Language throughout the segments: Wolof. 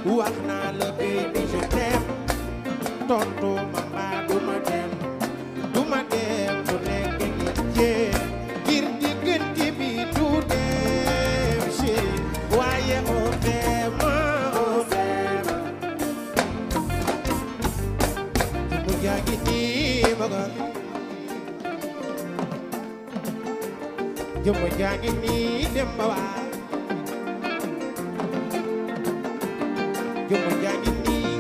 wax naa la baby je t'aime tontu ma mbaa du ma dem du nekk ngi jéem ngir diggante bi du dem chéri waaye on t'aime mu yaa ngi nii magal jëmm jaa ngi nii dem ba waay jëmm jaa ngi nii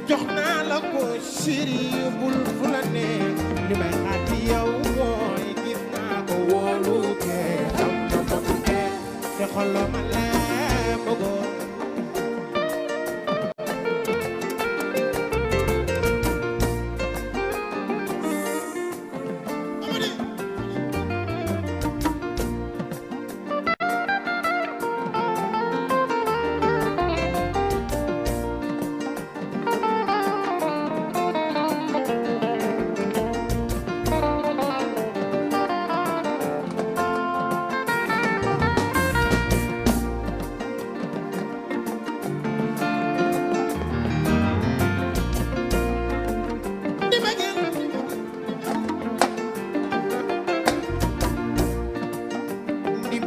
jox naa la ko chéri bul fu la ne li may xaar ci yow mooy gis naa ko wóolu te xam na ko te xoloo ma lee bëggoon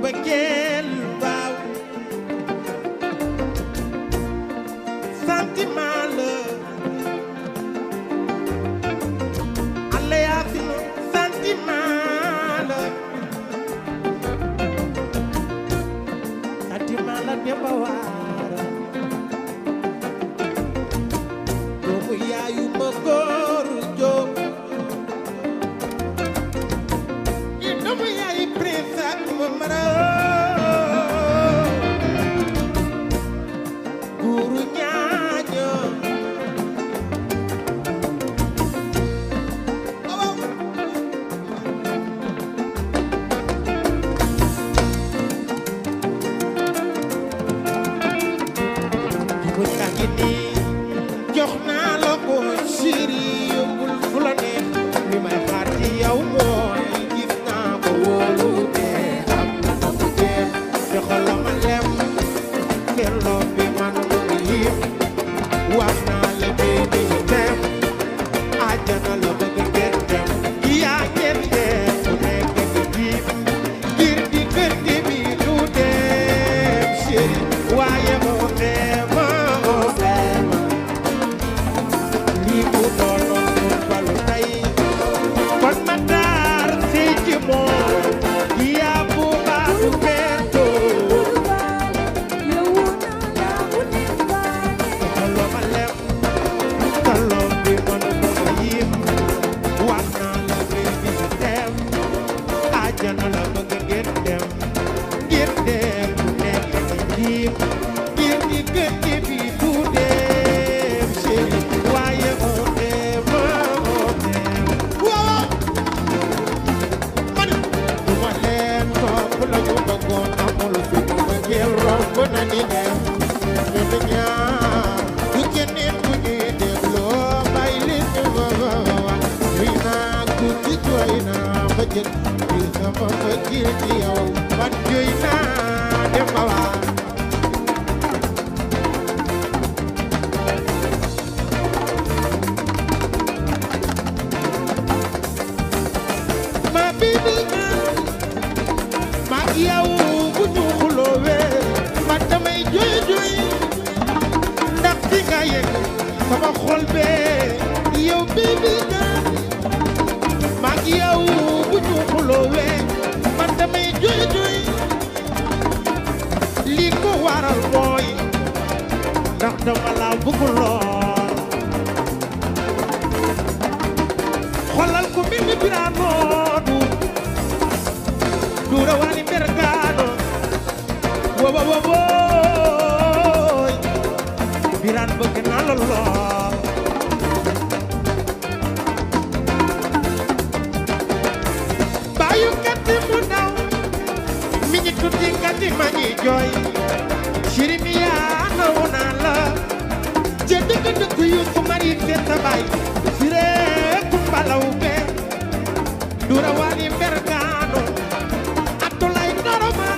bëggeel waaw sentiment la alle yaa fi no sentiment la demba waara doomu yaayu ma góor jóg i doomu yaayu prince ak ma mara guru ñaaño jox naa la ko chéri yóbbul fu la neex li may xaar ci yow mooy gis naa ko wóolu te am na ko bu jeex te xoolal ma lem delloo bi man mu ngi wax naa la baby je t'aime àjjana la bëgg ngeen dem yaa ngeen dem ku nekk di jiib ngir di gën di bi du dem chéri waaye moo dem sama xol bee yow baby girl mag yow bu ñu xuloowee man damay jooy jooy li ko waral mooy ndax dama la bëgg lool xolal ko mel ni Birano du rawani mergano wo wo wo Birane bëgg naa la lool baayu kati mu daw mi ngi tuddi kati ma ñi jooy chéri mi yaa naw naa la ca dëgg dëgg yu ko mari fee sa baay siree kumbalaw be du rawaani mergaano Abdoulaye Noroma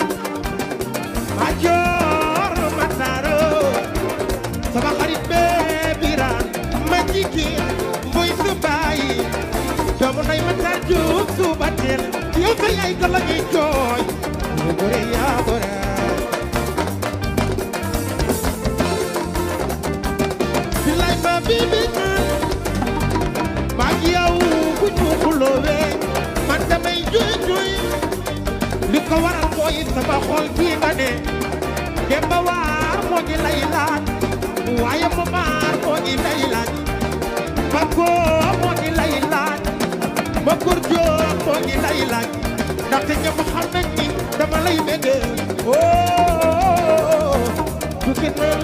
ma joor ma taaro bibi man maag yow bu ñu xuloowee man damay jooy jooy li ko waral mooy sama xol bii nga ne Demba Waar moo ngi lay laaj waaye Momar moo ngi lay laaj Mako moo ngi lay laaj Makur Jóob moo ngi lay laaj ndaxte ñëpp xam nañ ni dama lay bëgg du gënal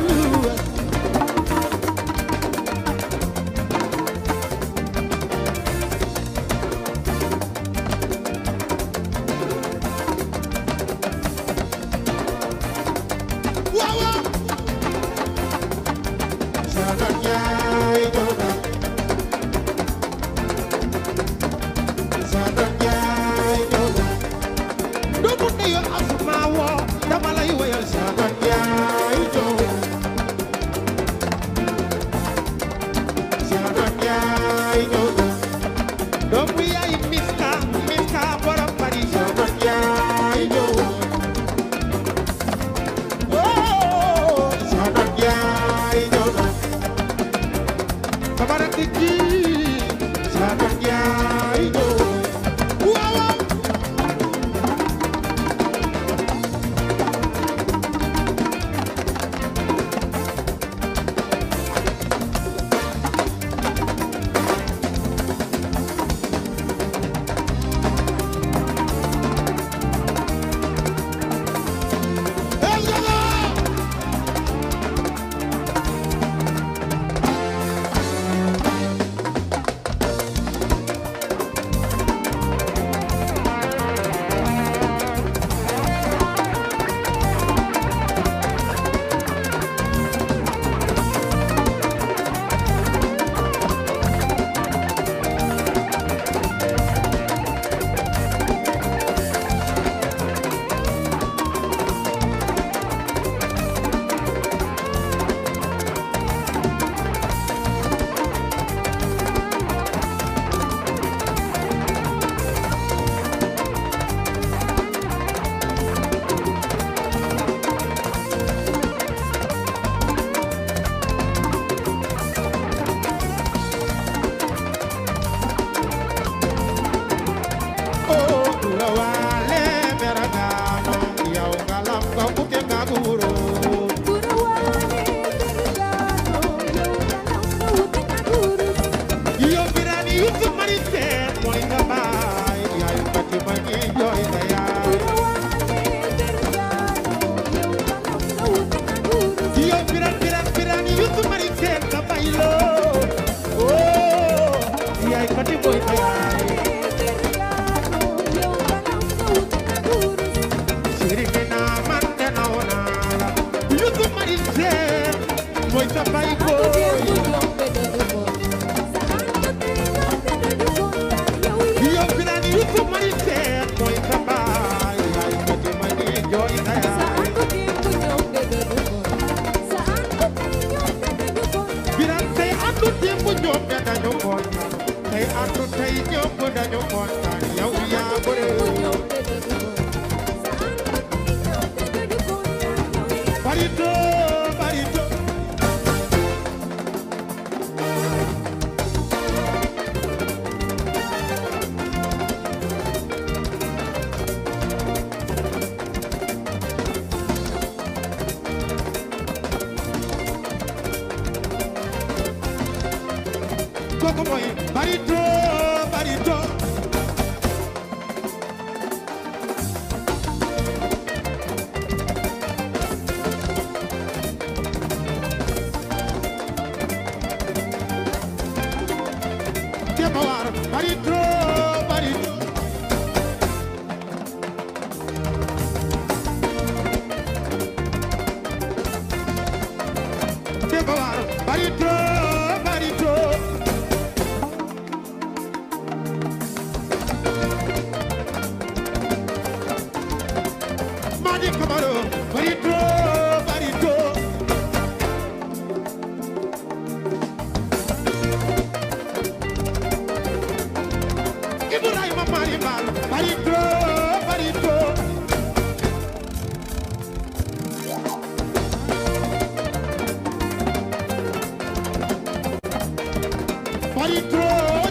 barito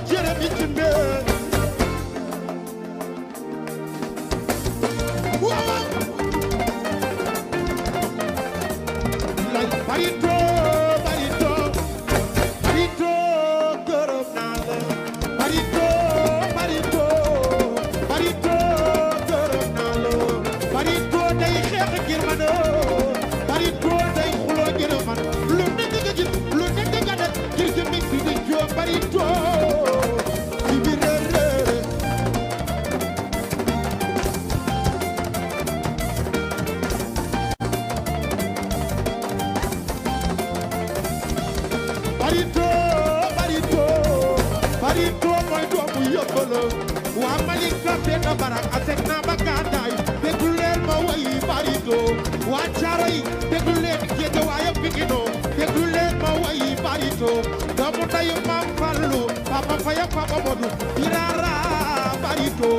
Jeremy Jimbe barito barito barito gërëm naa la barito barito barito gërëm naa la barito day xeex ngir man barito day xuloo ngir man lu nekk nga gis lu nekk nga def ngir jëmmi si di joo barito ci biir réer barito barito barito mooy doomu yëppala waa Malika benn barak asek na ba gàddaay déglu leen ma way barito waa Caaroy déglu leen géej waaye Pikino déglu leen ma way barito doomu dayu Maam Fallu papa Faya papa Modu Irara barito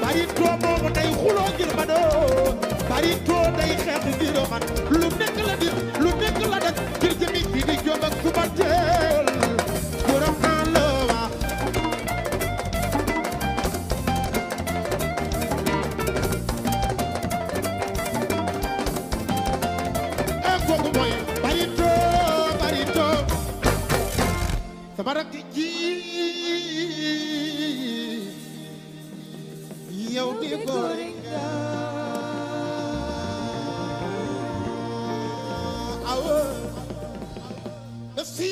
barito moomu day xuloo ngir ma doo barito day xeex ngir man lu nekk la dit lu nekk la det ngir jëmi fi di jóg ak suba teel gërëm naa la waa kooku mooy barito barito sama rakk ji yow di góor awo merci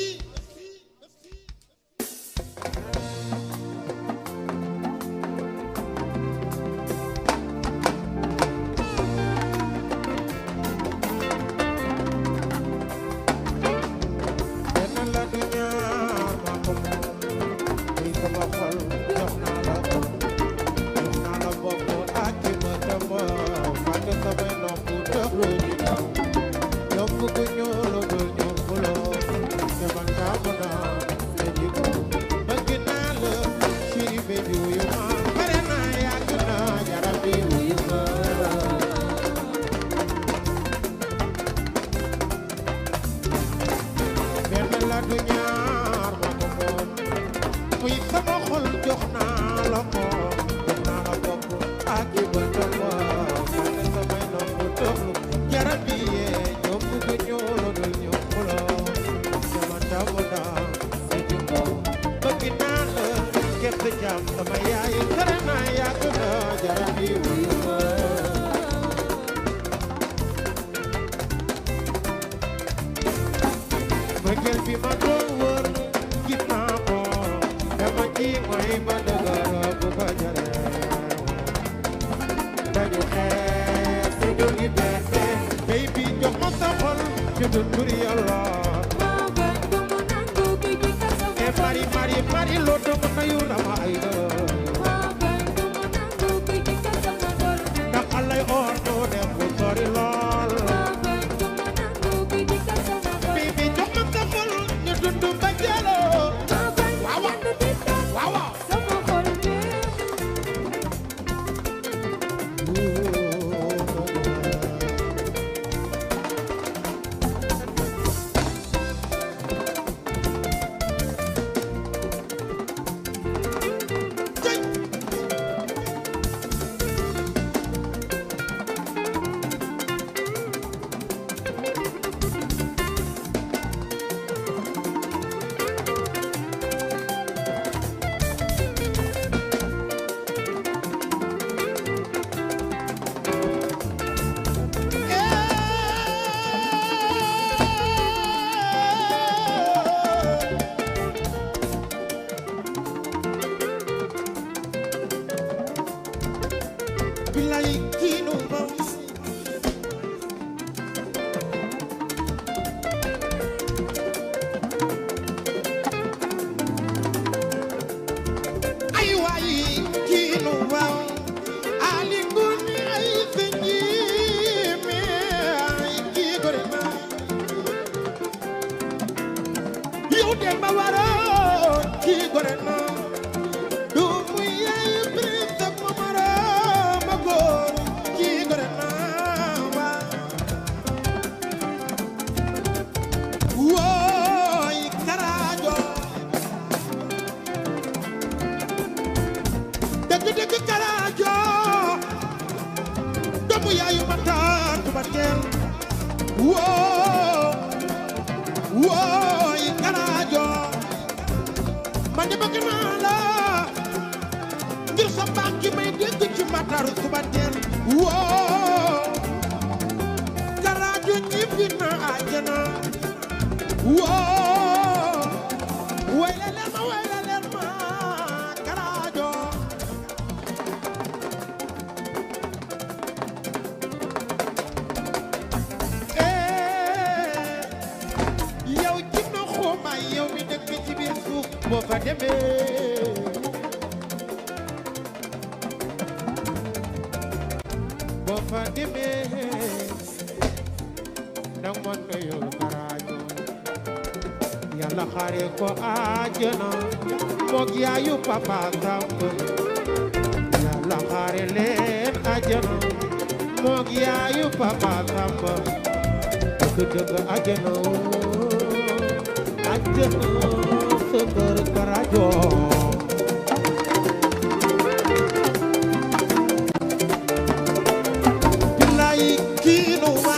matar suba teel woo garaaju ñibbi na àjjana woo wayla leen ma garaajo yow jinna xuumaay yow mi dëkk ci biir suuf boo fa demee boo fa demee dang man na yow garaajo Yàlla xaare ko àjjana moog yaayu papa Samb Yàlla xaare leen àjjana moog yaayu papa Samb dëgg àjjana àjjana sa kër garaajo billaay kii nu ma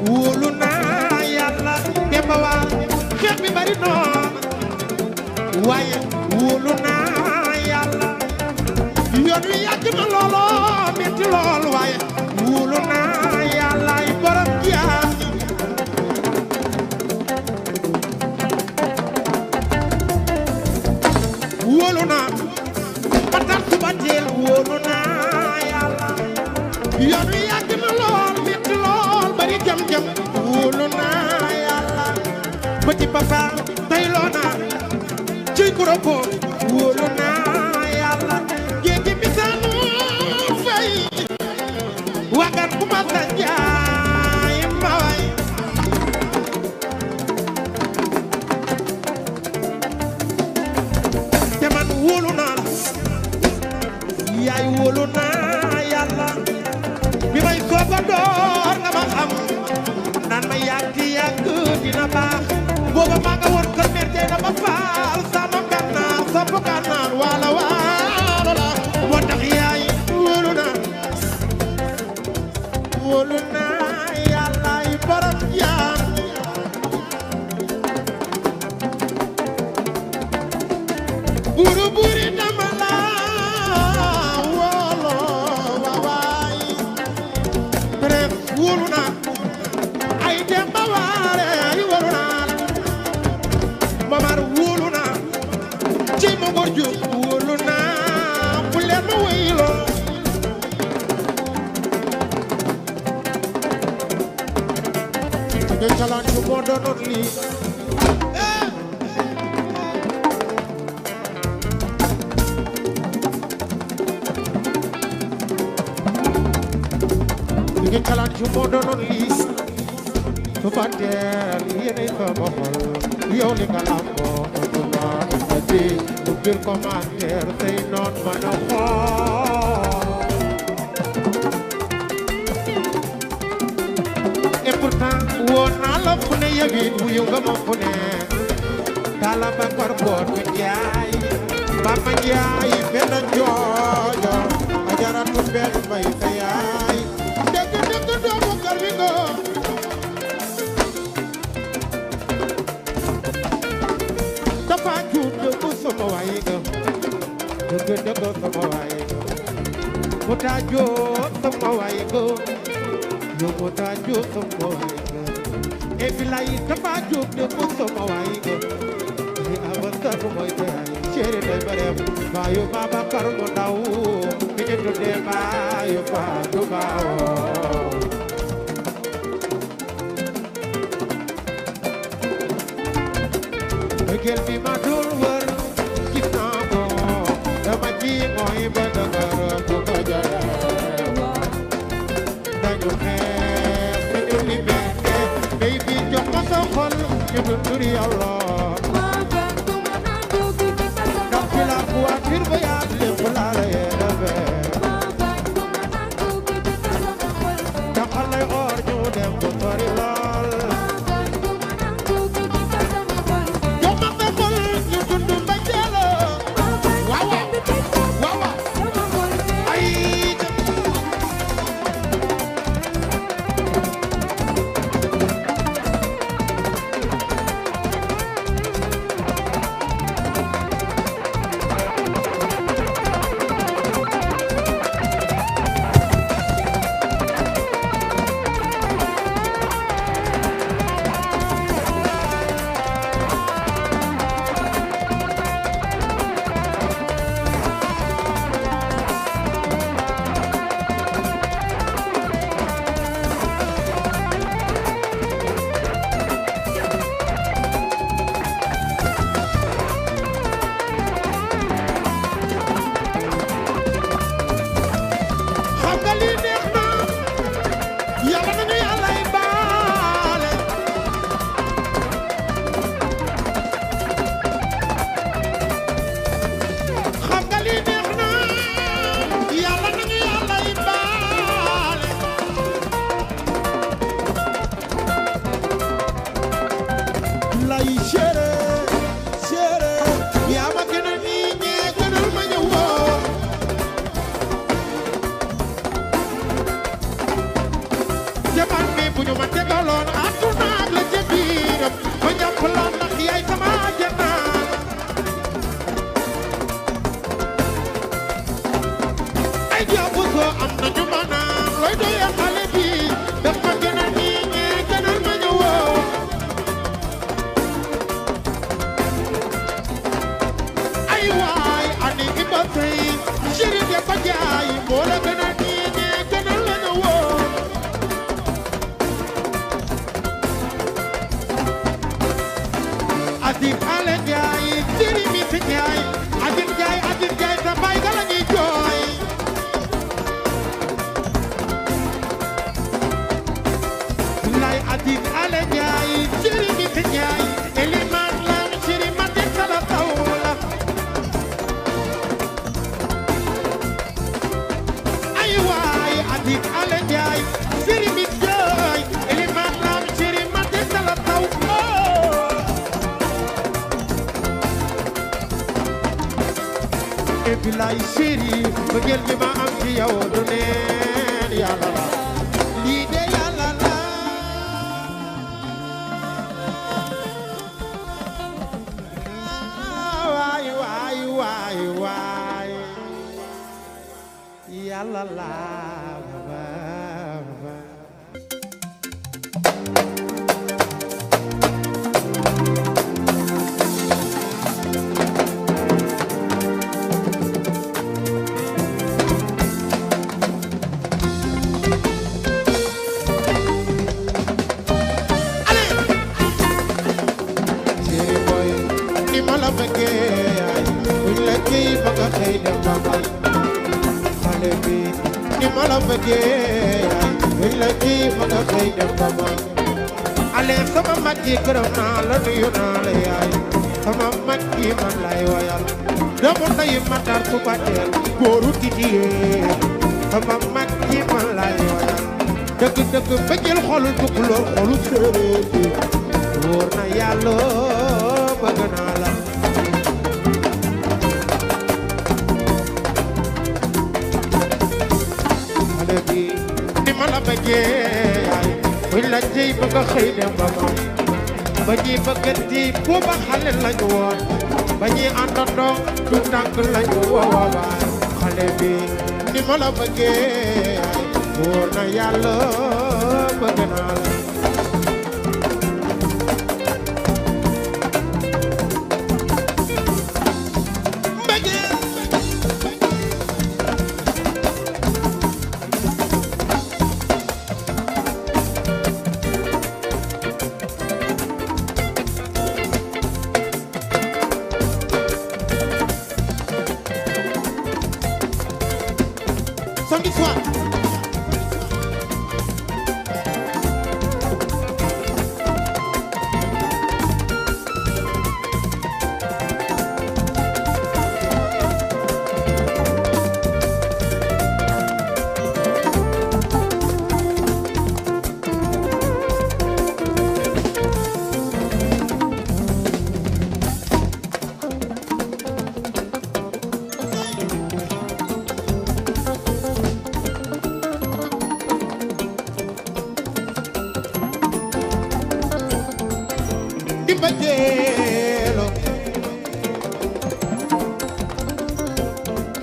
wóolu naa Yàlla demba waa xeex bi bari noon waaye wóolu naa Yàlla yoon wi yàgg na loolo metti lool waaye wóolu naa Yàlla ay borom jaam wóolu naa matal suba teel wóolu naa Yàlla yoon wi yàgg na lool metti lool bari jam-jam wóolu naa Yàlla petit papa tayloo naa ciy kuroko wóolu naa Yàlla géej mi sanu fay wagan ku ma sa jaay ma way te man wóolu naa la yaay wóolu naa Yàlla bi may soog a door nga ma xam naan ma yàgg dina baax booba maa nga woon kër merte na ma faal sama gànnaar sopp gànnaar waala waala la moo tax yaay wóolu naa Yàlla ay borom jaam buru buri dama la wóolo waay bref wóolu naa ay demba waare ay wóolu naa la mamar wóolu naa ci ma góor ju wóolu naa bu leen ma wéyloo de calaan ju moo doonoon lii de calaan ju moo doonoon lii su fàtteel yéenay sama xol yow li nga lamboo duma indi lu bir commentaire say noon mën a xool et pourtant woo naa la fu ne yewit wuyu nga ma fu ne Talla Bakar boot mi Njaay Mama Njaay benn joojo Ajaratu benn may sa yaay dëgg doomu kër bi nga dafa juum dëgg sama waay nga dëgg sama waay nga mu taa joo sama waay nga yow mu taa joo sama waay nga e bilay dafa juum dëgg sama waay nga ni abasar mooy tey chéri day bareem baayu Babakar mu ndaw mi ñu tuddee baayu Fatou Bawo gel bi ma dul wër gis naa ko dama ji mooy ba dëgër bu ko jaree dañu xeex dañu liberté bay bi jox ma sa xol ñu dundur Yàlla ndax ci la voiture ba yaa lépp laa la yee lay chéri chéri yaa ma gën a nii ñee gënal ma ñëw woo jaman mi bu ñu ma tegaloon àdduna ak la ca biiram ma jàpp la ndax yaay sama janaan ay jàpp ko am na ñu ma naan looy doyee xale bi daf ma gën a nii ñee gënal ma ñëw woo ay waay ani ki ba tey chéri de ba jaay moo la gën a nii ñee gënal la ñëw woo Adib ale jaay chéri mi fi jaay Adib jaay sa baay ga la ñuy jooy lay Adib ale jaay chéri mi fi jaay eliman lam chéri ma dem sala taw la ay waay Adib ale jaay chéri mi jaay eliman lam chéri ma dem sala taw e bilay chéri bëggeel bi ma am ci yow du neen yàlla la lii de yàlla la waay waay waay waay yàlla la ale sama mag yi gërëm naa la nuyu naa la yaay sama mag yi man lay wayal doomu ndeyu matar suba teel góoru titiyee sama mag yi man lay wayal dëgg dëgg bëggeel xolu tukulóor xolu séeréer bi wóor na yàlla bëgg naa la ale bi ni ma la bëggee yaay buñ la jëy bëgg a xëy dem ba moom ba ñuy bëgganti booba xale lañu woon ba ñuy àndandoo du tànk lañu woowaay xale bi ni ma la bëggee wóor na yàlla bëgg naa la samedi soir di bëggeelo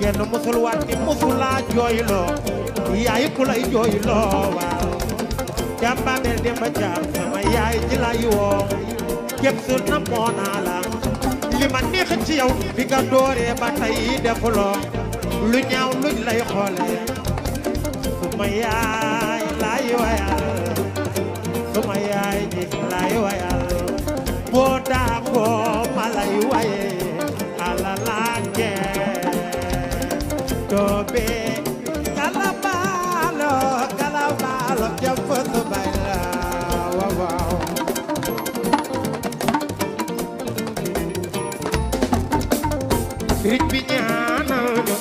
kenn musul waat ni musul laa jooyloo yaay ku lay jooyloo waaw jàmbaabel di ma jaam sama yaay ji lay woo képp su na moo naa la li ma neex ci yow bi nga dooree ba tey defuloo lu ñaaw luñ lay xoole suma yaay lay wayal suma yaay ji lay wayal boo daagoo ma lay waye ala laage toobe kalabaalo jàppatu bay la waaw waaw sëriñ bi ñaanal ñu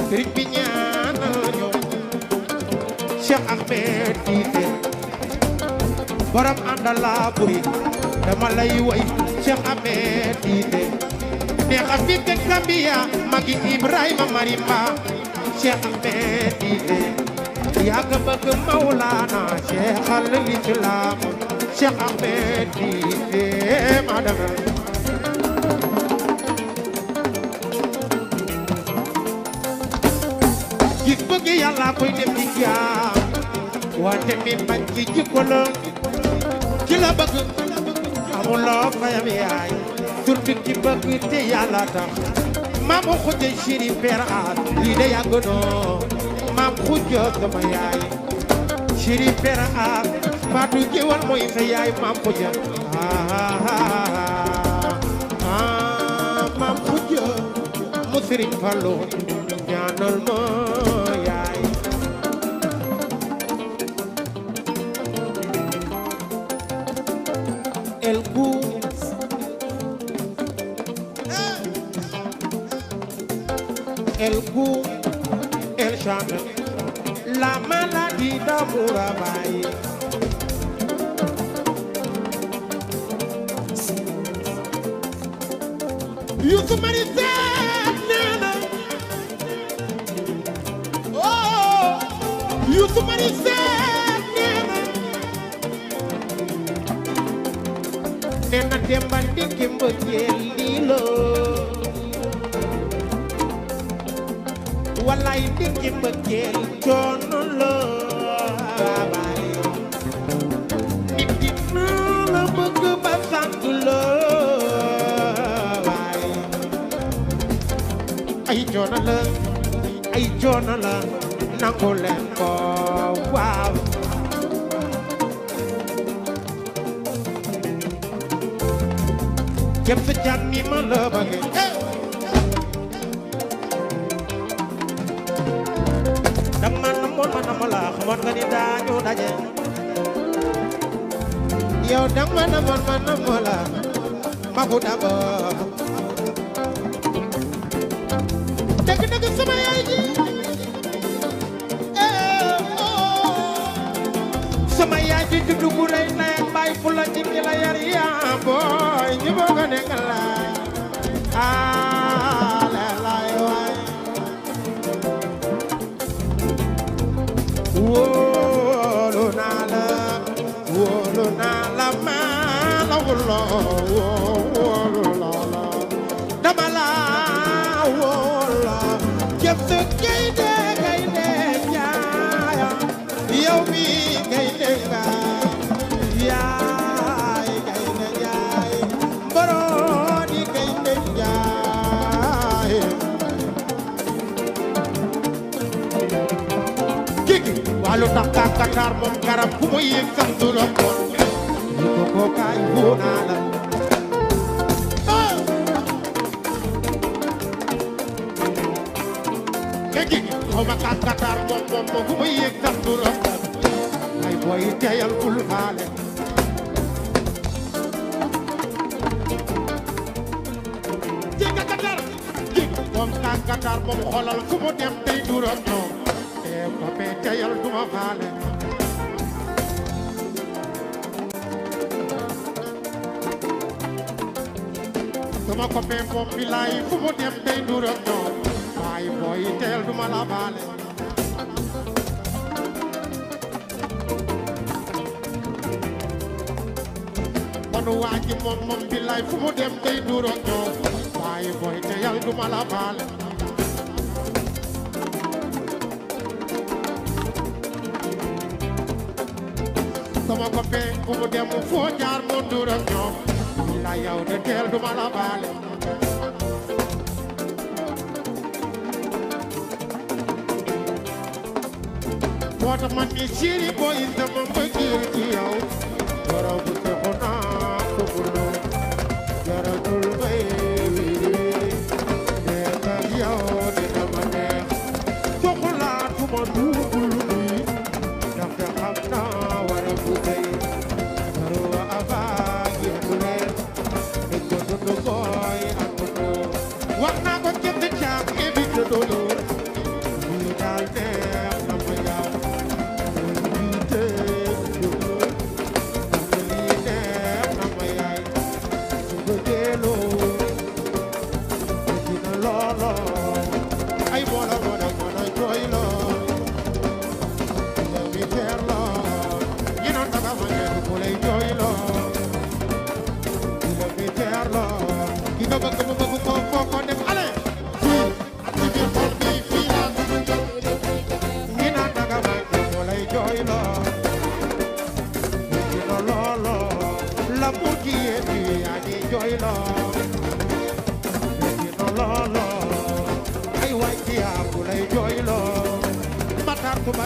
sëriñ bi ñaanal ñu Cheikh Ahmed Cissé borom àndala buri dama lay way Cheikh Ahmed Tidiane neex a fi ke Gambia magi Ibrahima Marimba Cheikh Ahmed Tidiane yaa ka bëgg Mawlana Cheikh al-Islam Cheikh Ahmed Tidiane madama gis bëgg Yàlla koy def ci jaam wante mi bañ ci jikko la ki la bëgg amuloo fayam yaay surtout ki bëgg te Yàlla tax maam xuja chéri père aat lii de yàgg noo maam xuja sama yaay chéri père aat Fatou Géwal mooy sa yaay maam xuja maam xuja mu Sëriñ Fallu ñaanal ma yaay el goût, elle chante la maladie d'amour à bailler. Youssou Mari Seck nee na oh Youssou Mari Seck nee na Demba Ndiki mbëggeel lii la wallaay Ndiki mbëggeel coono la baay nit dina la bëgg ba sant la baay ay coono la nangu leen ko waaw képp sa jàmm ni ma la bëgg dang man namoon ma namm la xamoon nga ni daañu daje yow dang ma namoon ma namm la magu daba dëgg sama yaay ji sama yaay ji juddu bu rëy na bay fu la ci ki la yar yaa booy ñu bëgg a nekk la la lay waay wóolu naa la maa la wóolu la dama la wóolu jëf sa gaynde jaaya yow mi gaynde nga yaay gaynde jaay mborodi gaynde jaay jigi walu tax kakatar moom garab fu mu yéeg sax du la kon ñu ko kaay wóona la xaw ma kakatar moom fu mu yéeg sax du la kon ay boy teyal bul faale ci kakatar ci moom kakatar moom xoolal fu mu dem tey duram ñoom te ko be teyal duma faale sama ko be moom bilaay fu mu dem tey duram ñoom ay boy teyal duma la faale waaji moom billaay fu mu dem day duur ak ñoom waaye boy te yàlla du ma la baale sama copain fu mu dem foo jaar mu duur ak ñoom billaay yow de teel du ma la baale moo tax man ni chéri boy sama mbëggeel ci yow borom bu texu naa kubulu jaratul bay wiri nekk ak yow dina ma neex soxlaatuma duubul bi ndaxte xam naa wara bu tey barwa avaa yëngu leen di ko dundu koy ak dundu wax naa ko jënd caag évite doolu lii daal neex na ma yaw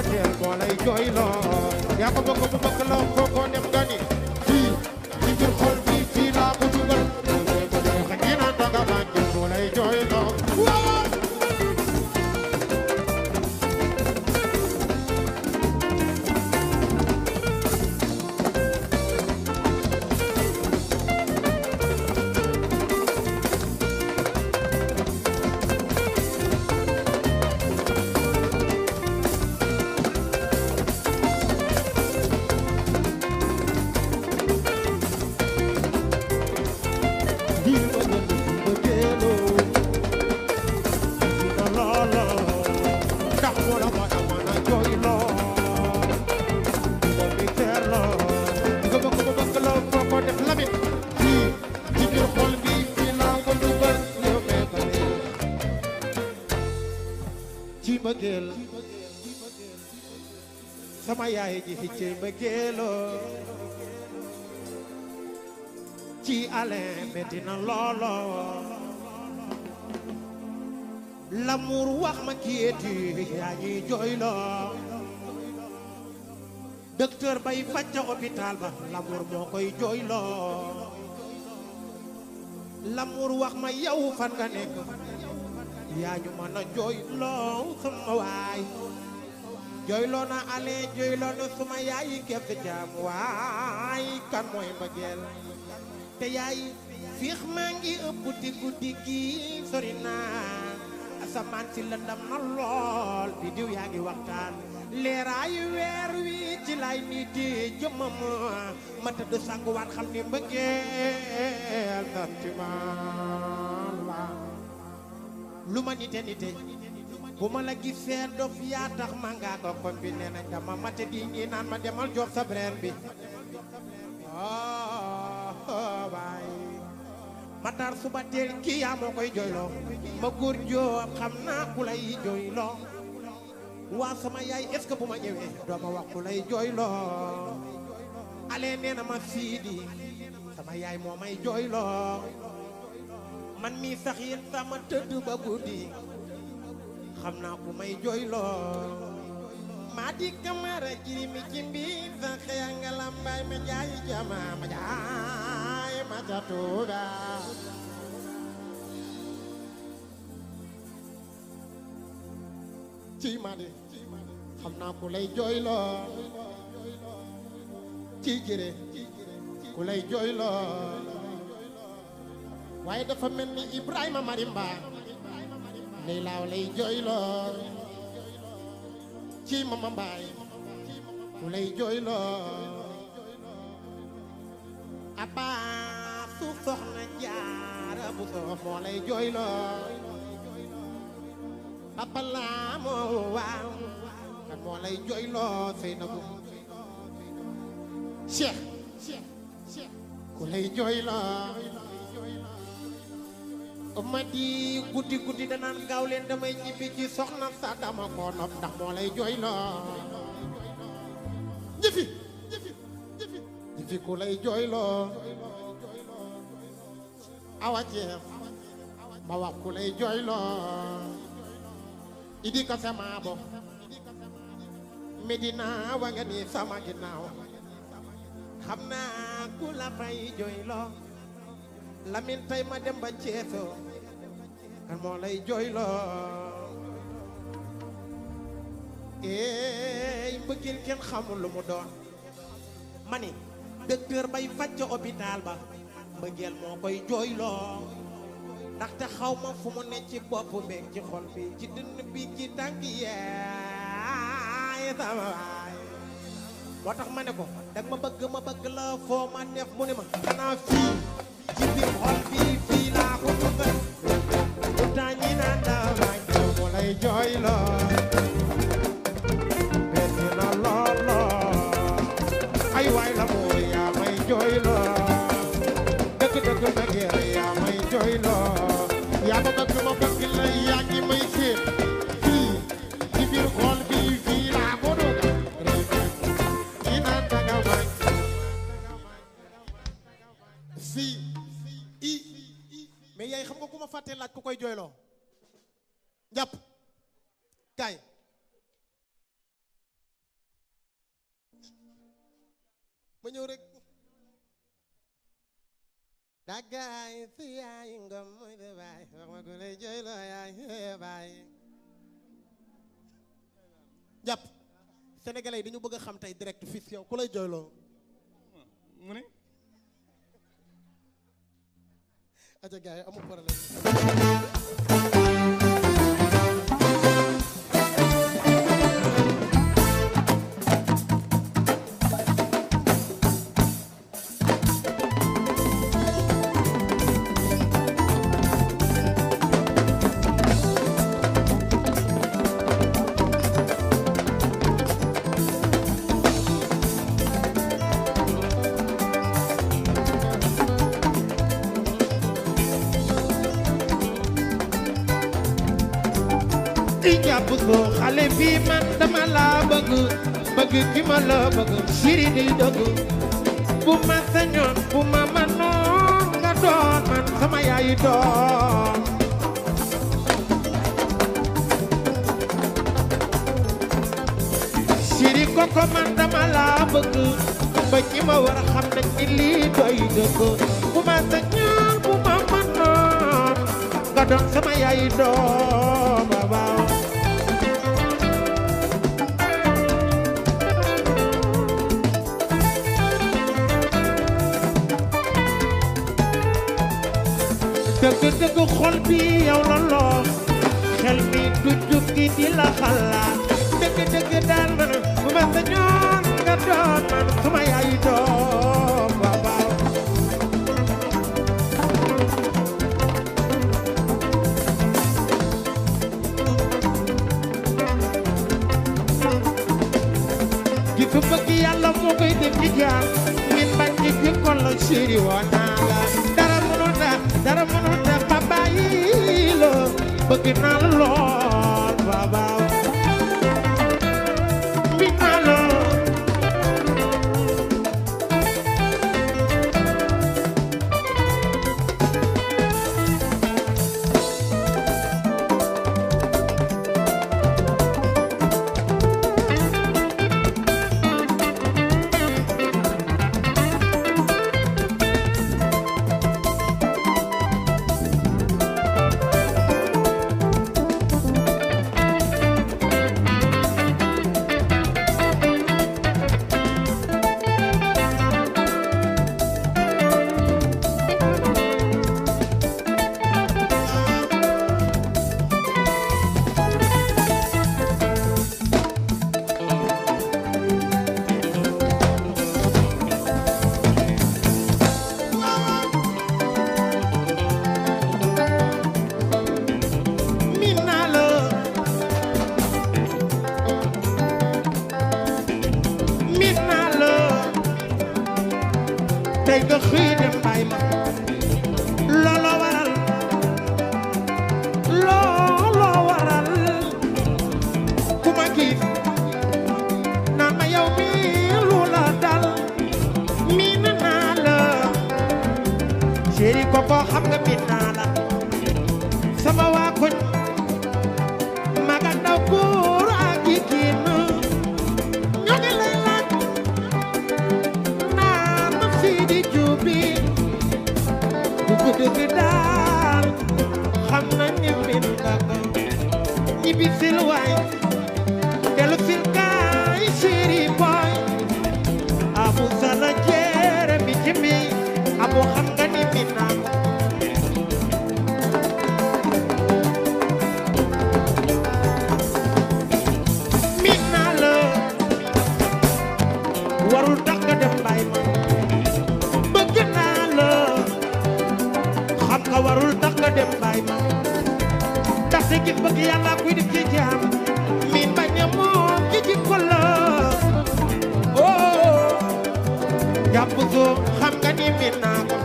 mbëggeel moo lay jooyloo yaa ko bëgg bu bëgg la foogoo dem nga ni fii ci biir xol bi fii laa ko dugal xëy na danga mbëggeel moo lay jooyloo sama yaay ji ci mbëggeeloo ci Alain metti na loolo l'amour wax ma kiyeti yaa ñuy jooyloo docteur bay faj ca hôpital ba l'amour moo koy jooyloo l'amour wax ma yow fan nga nekk yaa ñu mën a jooyloo sama waay jooyloo na ale jooyloo na suma yaay kepp jaam waay kan mooy mbëggeel te yaay fiix maa ngi ëpp di guddi gi sori naa asamaan si lëndam na lool bi diw yaa ngi waxtaan leeraayu weer wi ci lay nit di jëmmam ma tëdd sanguwaat xam ni mbëggeel sentiment la lu ma nite bu ma la gisee dof yaa tax ma ngaa ko kon bi nee nañ dama mate di ñi naan ma demal jox sa breel bi waay matar suba teel kii yaa moo koy jooyloo ma góor joob xam naa ku lay jooyloo waa sama yaay est-ce que bu ma ñëwee doo ma wax ku lay jooyloo ale nee na ma siidi sama yaay moo may jooyloo man mii sax yéen sama tëdd ba guddi xam naa ku may jooyloo maa di kamara jirimi ci mbiir sa xëya nga lambaay ma jaay jama ma jaay ma ca tuuba ci ma di xam naa ku lay jooyloo ci jëre ku lay jooyloo waaye dafa mel ni Ibrahima Marimba lay laaw lay jooyloo ci mama mbaay ku lay jooyloo abba su soxna jaara bu soof moo lay jooyloo abba laa moo waaw kan moo lay jooyloo Seynabu Cheikh ku lay jooyloo ma di guddi danaan gaaw leen damay ñibbi ci soxna sa dama ko nopp ndax moo lay jooyloo jëfi ku lay jooyloo awa jeex ma wax ku lay jooyloo idi ka sama bo Medina wa nga ni sama ginnaaw xam naa ku la fay jooyloo Lamin tay ma dem ba Ceeso kan moo lay jooyloo mbëggeel kenn xamul lu mu doon mani docteur bay faj ca hôpital ba mbëggeel moo koy jooyloo ndaxte xaw ma fu mu ne ci bopp beeg ci xol bi ci dënn bi ci tànk yaay sama waay moo tax ma ne ko dag ma bëgg la foo ma def mu ne ma xanaa fii ci biir xol bi fii laa ko dugal pourtant ñi naan dama moo lay jooyloo betti na loolo ay waay la moo yaa may jooyloo dëgg mbëggeel yaa may jooyloo yaa ma bëgg la yaa ngi may séen fii ci biir xol bi fii laa ko dugal ñi naan danga may fii mais yaay xam nga ku ma fàttee laaj ku koy jooyloo jàpp kaay ma ñëw rek dagaay si yaay ngom mooy de baay wax ma ko lay jooy loo yaay baay jàpp sénégalais yi dañu bëgg a xam tey direct fii yow ku lay jooyloo mu ne aja gaay amul problème jàpp ko xale bi man dama la bëgg ki ma la bëgg siri di dëgg bu ma sañoon bu ma manoon nga doon man sama yaay doon siri koko man dama la bëgg ba ñi ma war a xam ne ni lii doy dëgg bu ma sañoon bu ma manoon nga doon sama yaay doon babaaw dëgg xol bi yow la loo xel mi du jukki di la xalaat dëgg daal man bu ma sañoon nga doon man suma yaay doom waaw gi fu bëgg yàlla moo koy def ci jaam min bañ ci jikko la chéri woon naa la dara mënul tax ma bàyyi la bëgg naa la lool babaaw mi naa la tey nga xëy dem bàyyi ma looloo waral ku ma gis naan ma yow mi lu la dal miin naa la chéri koko xam nga miin naa la sama waa koñ maga ndaw góor ak jigéen ñoo ngi lay laaj naan ma fii di juubi bu dëgg daal xam na ni miin nga ko ñibbi sil waay dellu sil kaay chéri boy abu sala jeere mi jimi abu xam nga ni miin naa ko miin naa la warul tax nga dem bàyyi ma bëgg naa la xam nga warul tax nga dem bàyyi ma ndaxte gis bëgg yàlla kuy def ci jaam miin bañ a moom ci jikko la oh jàpp soo xam nga ni miin naa ko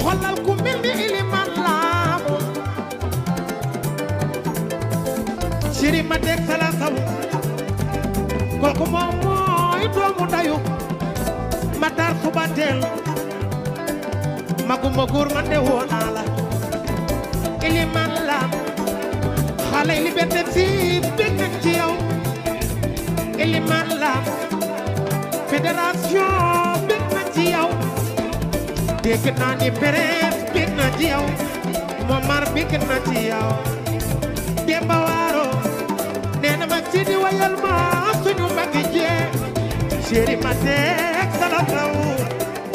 xoolal ku mel ni iliman laamu chéri ma teg sala saw kooku moom mooy doomu ndayu Matar suba teel maguma góor man de woo naa la Eliman Lam xale liberté fii bég nañ ci yow Eliman Lam fédération bég nañ ci yow dégg naa ni presse bég na ci yow Momar bég na ci yow Demba Waaro nee na ma ci di wayal ma suñu magi jee chéri ma teg sala saw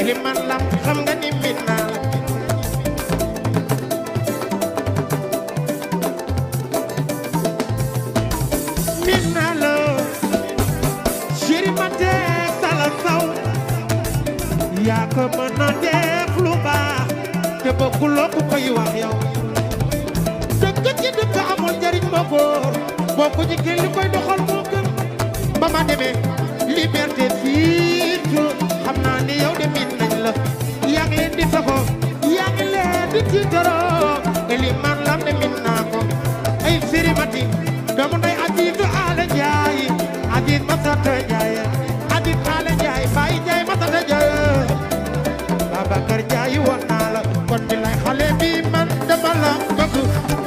Eliman Lam xam nga ni min naa la min naa la chéri ma teg sala saw yaa ko mën a def lu baax te bëgguloo ku koy wax yow dëkk ci dëkk amul njariñ ma góor boo ko jigéen li koy doxal moo gën ba ma demee liberté fii xam naa ni yow de min nañ la yaa ngi leen di safo yaa ngi leen di tiitaroo Eliman Lam de min naa ko ay firimati doomu nday Azizu Ala Njaay Aziz Masata Njaay Aziz Ala Njaay Baay Njaay Masata Njaay Babacar Njaay woon naa la kon bi lay xale bi man dama la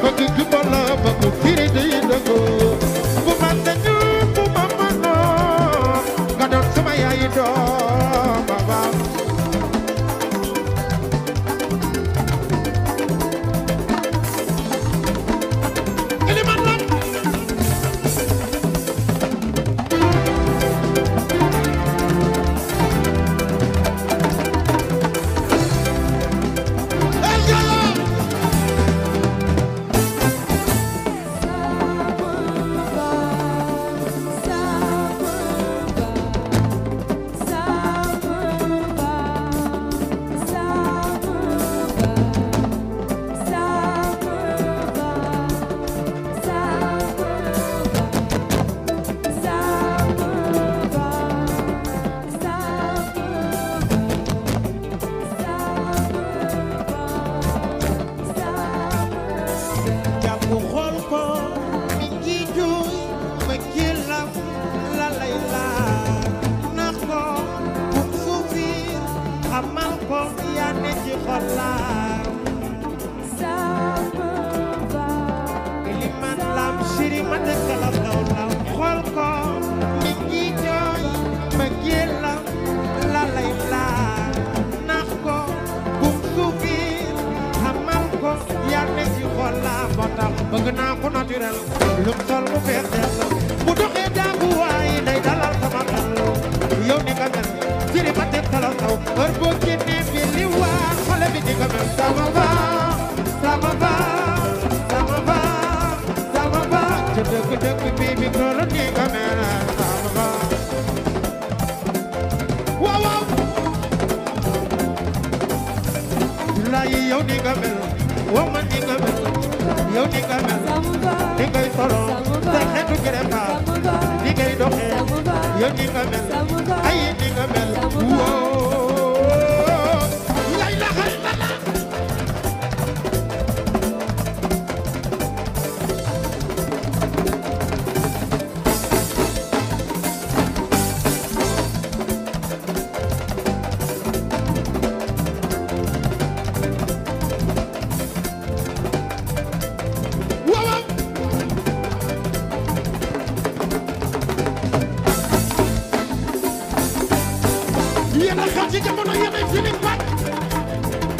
bëgg jubal la bëgg firi di dëgg bu ma sañu bu ma mënoo nga doon sama yaayi doom baba Eliman Lam jàpp xool ko mi ngi juuy ma jëlam la lay laaj nax ko bum suufi xamal ko yaa ne ci xolam Eliman Lam chéri ma dëkk la daw law xool ko mi ngi jooy ma jëlam la lay laaj nax ko bum suufi xamal ko yaa ne ci xolam moo tax bëgg naa ko naturel lum sol mu fees dell bu doxee daagu waaye day dalal sama xel yow ni nga mel chéri ma teg sala saw heure boo génnee bi li waa xale bi di nga mel sama va sama va sama va sama va ca dëgg dëgg bi mi gëla ni nga mel sama va waaw waaw billahi yow ni nga mel wow man ni nga mel yow ni nga mel ni ngay solo sa xeetu gerefa ni ngay doxee yow ni nga mel ay ni nga mel woo la ilaha illallah yéen a xew ci jamono yéen ay Feeling Pat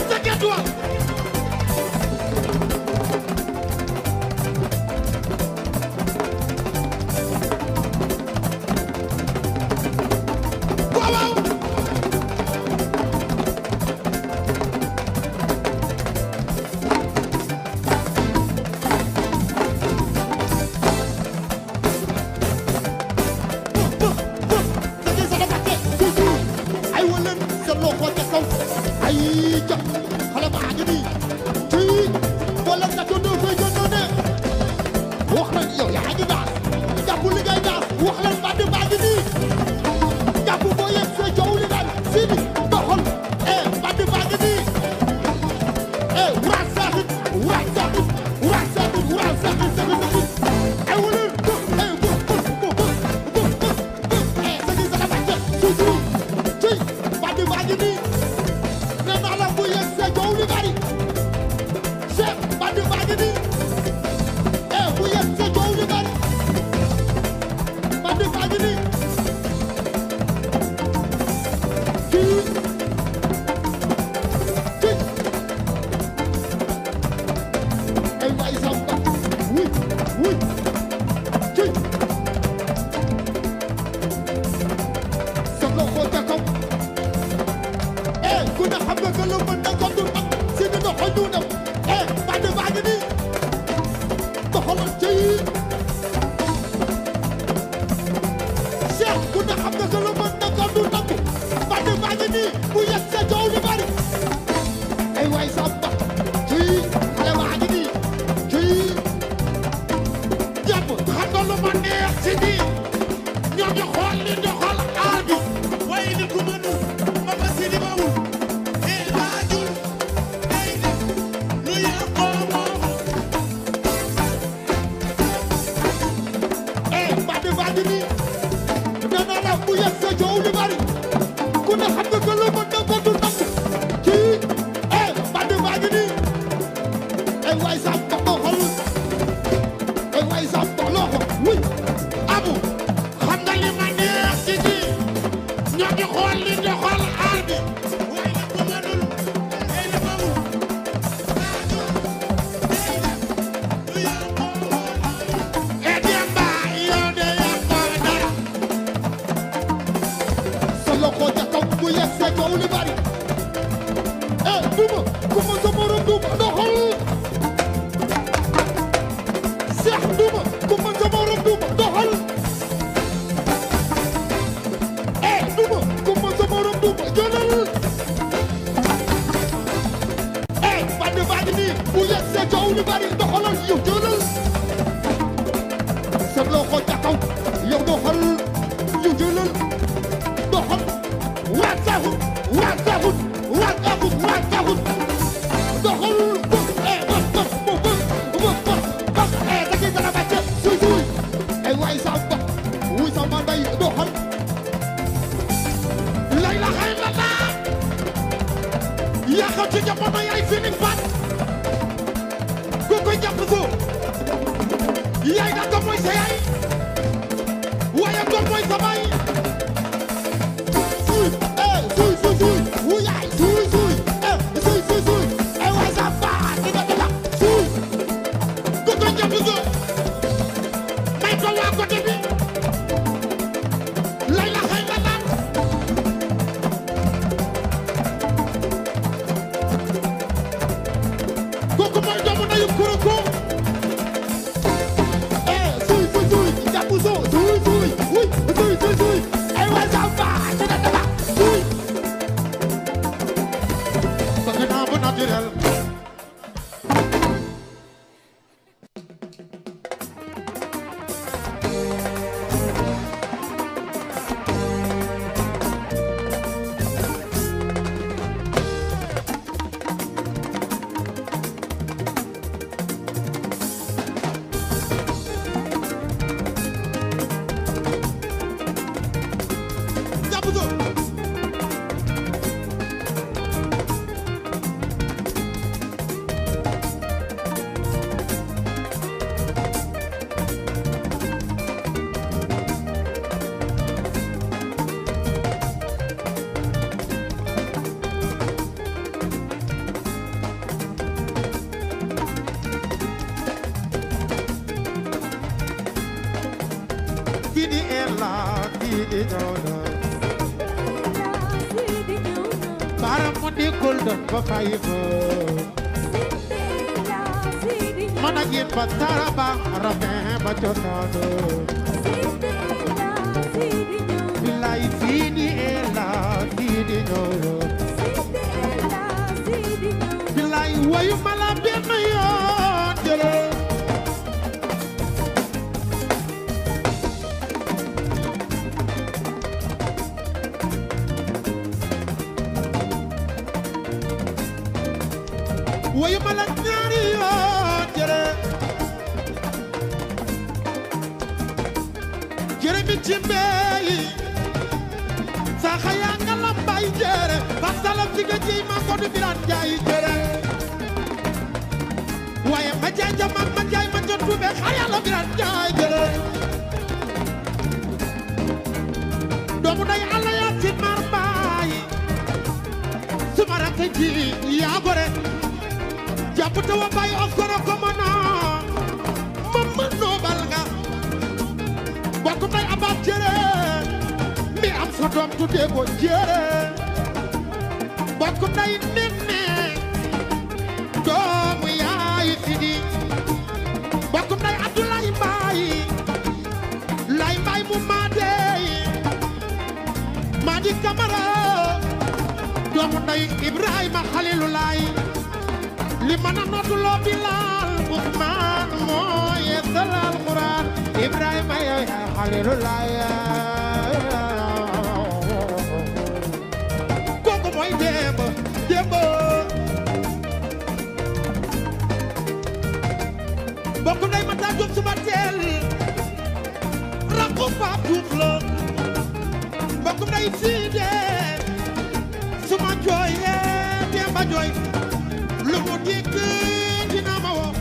sa gerte wa waaw waaw ay wala sa loxo Samba doxal ay waay Samba loxo wuy abu xam nga li ma neex ci ji ñoo ngi xool li doxal aar bi waaye nag ko mënul ay la bawu e Demba yow de yàqoo dara sa loxo ca kaw bu yegsee coow li bari duma ku ma sa morom duma doxal Seex duma ku ma sa morom duma doxal duma ku ma sa morom duma jëlal bandi nii bu yegsee coow li bari doxalal yow jëlal sa loxo ca kaw yow doxal yow jëlal doxal waa taxut waa taxut waa taxut waa taxut doxal dagi dara bàcce suy suy waay Samba wuy Samba nday doxal lay la xay la laa yàqal ci jamono yaay Feeling Pat ku koy jàpp soo yaay da doom mooy sa yaay waaye doom mooy sa baay suy wuy yaay suy waay Samba dina dina suy ku koy jàpp soo may ko waa côté bi lay la xay la laa kooku mooy doomu ndeyu Kuroko suy jàpp soo suy wuy suy waay Samba dina dina suy bëgg naa bu naturel jàpp soo Didi ella didi ñono para mo di golden ba fay fo mana gin ba taraba rabe ba jotono billahi fini ella didi ñono billahi wayu mala ben yoon jële wayu mala ñaari yoon jere mi ci mbeyi sa xaya nga lambay jere ba salam ci ga jey ma ko du biran jaay jere waye ma jaay jama ma jaay ma jotu be xaya la biran jaay jere doomu day alla ya ci mar baay suma rakk ji yaa gore jàpp te wa bay oskoro ko mana mamma nobal nga bokku tay abab jere mi am sa doom tuddee ko jere bokku tay nenne doomu yaay Sidi bokku tay Abdoulaye Mbaye lay Mbaye mu maadey Madi Camara doomu tay Ibrahima Khalilulaay li mana nootu loo Bilal Usmaan moo yeesal Alxuraan Ibrahima yow yaa Xaliilulaay kooku mooy Demba bokku ndey Mata Jóob suba teel rakku Paap Juuf la bokku ndey Siide suma jooyee Demba jooy lu mu dikk dina ma woo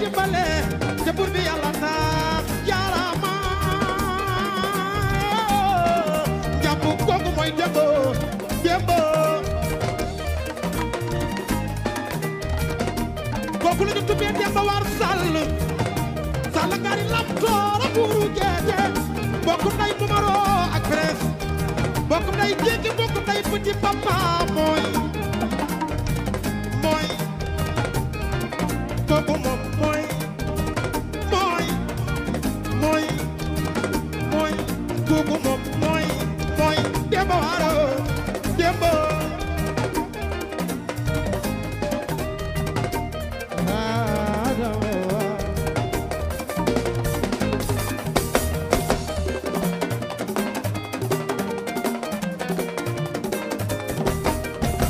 dimbale te bur bi yàlla tax jaarama jàpp kooku mooy Demba Demba kooku la ñu tuddee Demba War Sall Sall ngari lam toora buuru jeete bokkum nay numero ak presse bokkum nay jéegi bokkum nay petit papa mooy kooku moom mooy kooku moom mooy Demba War Demba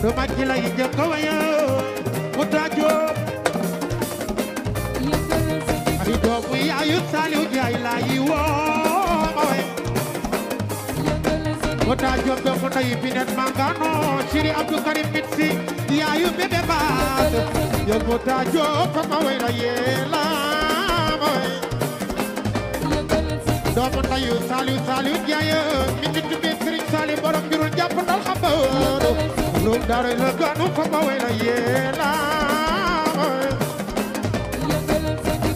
do makki lay jëkk waya mu taajoo ay doomu yaayu Saliou Ndiaye lay woo ma way mu taajoo doomu nday Binet Mangano Chéri Abdou Karim Mitsi yaayu bébé baat yo mu taajoo fa ma way la yeela ma way doomu ndayu Saliou Ndiaye mi ngi tuddee Serigne Saliou borom mbirul jàpp ndal xam ba lu dara la ganu fa ma way la yeela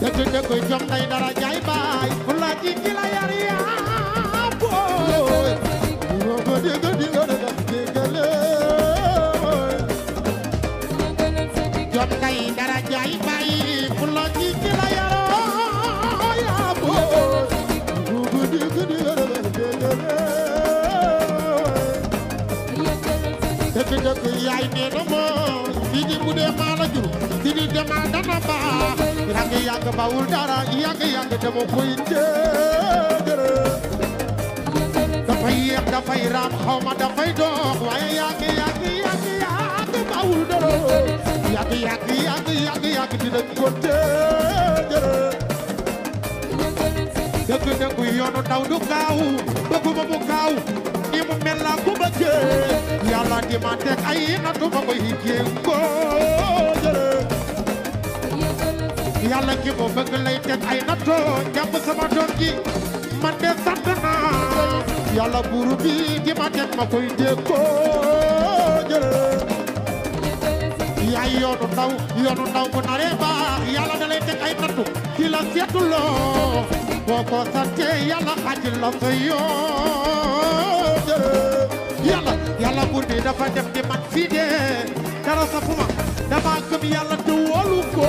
dëgg dëgg jom nay dara jaay baay fu la ji ki la yar yaa booy yo ko dégg dinga déggale jom nay dara jaay baay fu la ji ki la yar yaa booy yo ko dégg dinga déggale dëgg yaay nee na ma fii di bu dee maa la jur fii di demal dana baax yàgg bawul dara yàgg dama koy dégg dafay yéex dafay raam xaw ma dafay dox waaye yàgg bawul dara yàgg dinañ ko dégg yoonu ndaw du gaaw bëgguma mu gaaw ni mu mel la ku bëggee yàlla di ma teg ay nattu ma koy jéego yàlla ki mu bëgg lay teg ay nattu jàpp sama doom ji man de sant naa yàlla buuru bi di ma teg ma koy jéego yaay yoonu ndaw bu naree baax yàlla da lay teg ay nattu ki la seetuloo boo ko sante yàlla xaaj la sa yoon yàlla buur bi dafa def di man fii de dara safuma dama gëm yàlla te wóolu ko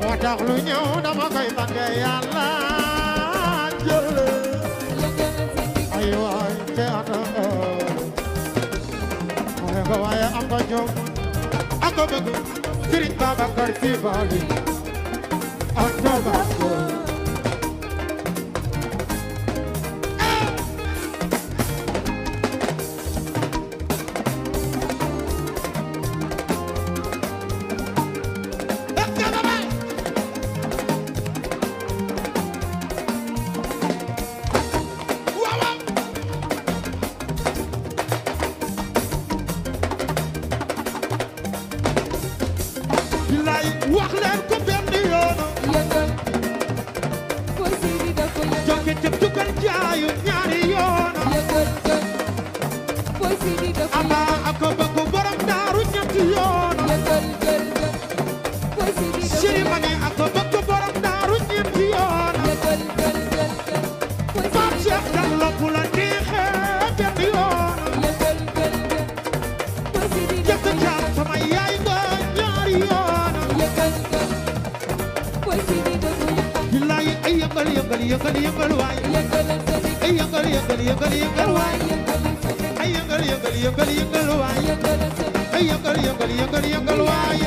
moo tax lu ñëw dama koy sange yàlla jële ay waay te ata waaye am nga jom ak ko bëgg Serigne Babacar Sy Bali ak Tabasco wax leen ko benn yoon jokke te dugal jaayu ñaari yoon ama ak bëgg borom daaru ñetti yoon Chéri Mani ak bëgg borom daaru ñetti yoon Pape Cheikh dal la bu la neexee benn yoon jëkk jaam sama yaay nga ñaari yoon billaay ay yëngal waay ay yëngal waay ay yëngal waay ay yëngal waay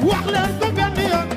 wax leen ko benn yoon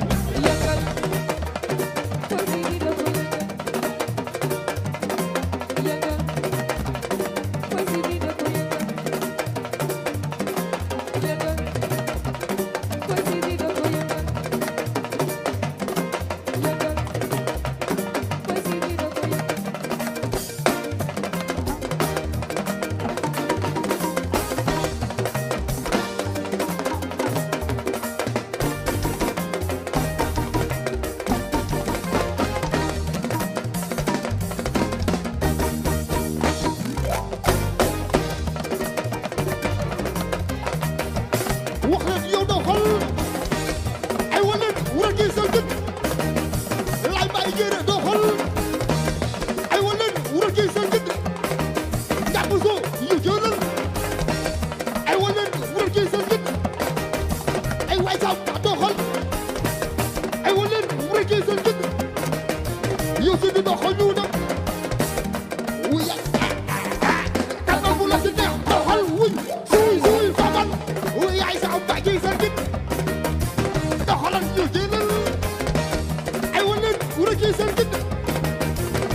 ci seen gid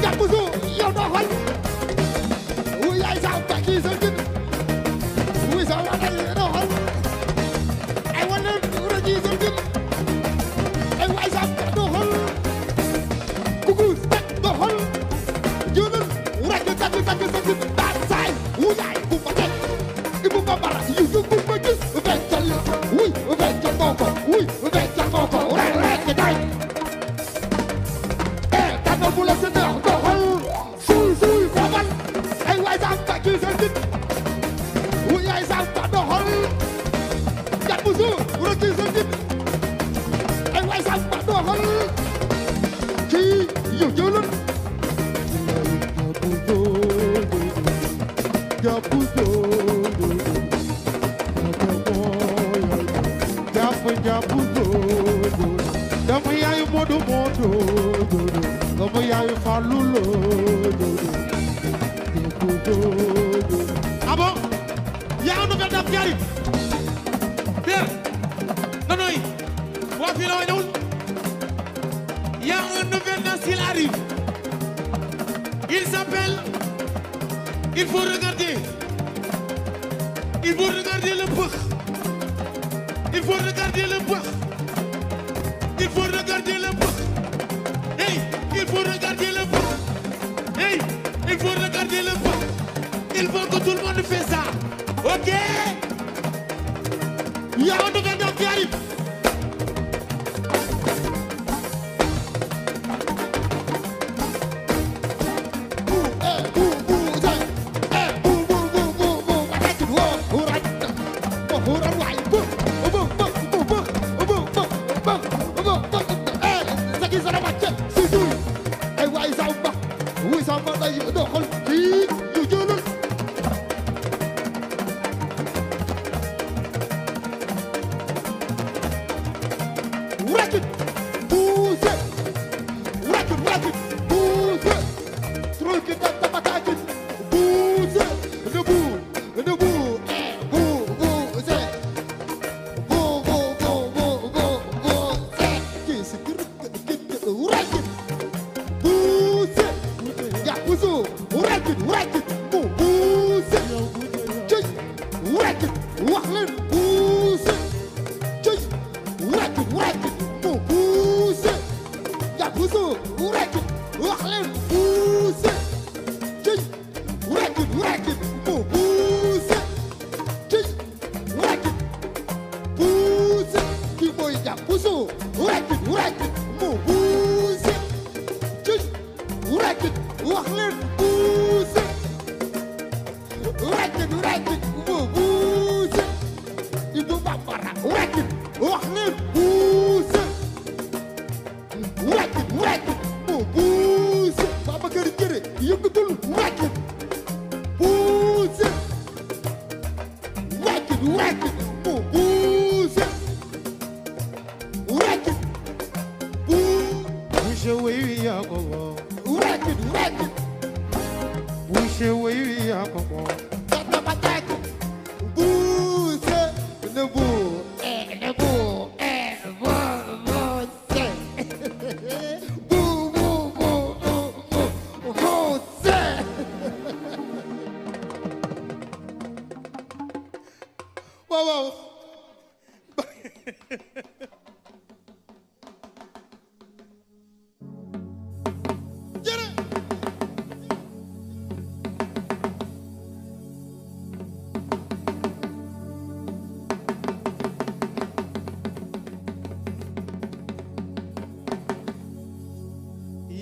jàpp su yow doxal wuy yaay Samba ci seen gid wuy sa wala doxal ay wala ura ci seen gid ay waay Samba doxal kugus doxal jëlal rek takk sa gid daan saay wuy yaay bu ma teg ibu ma bara yu bu ma gis feccal wuy feccal koko wuy feccal koko rek day tànn bu la si neex doxal suy kobal ay waay Samba ci seen gid wuy yaay Samba doxal jàpp su rek ci seen gid ay waay Samba doxal ci yow jëlal dama yaayu Modou dama yaayu Fallou Lo ah bon y a un nouvel dame qui arrive Pierre Nonoy waa fii la wa ñëwul y a un nouvel dame qui arrive il s'appelle il faut regarder le pëx il faut regarder le pëx il faut regarder le pëx hey il faut regarder le pëx hey il faut regarder le pëx il faut que tout le monde fasse ça ok il y a un nouvel nom qui arrive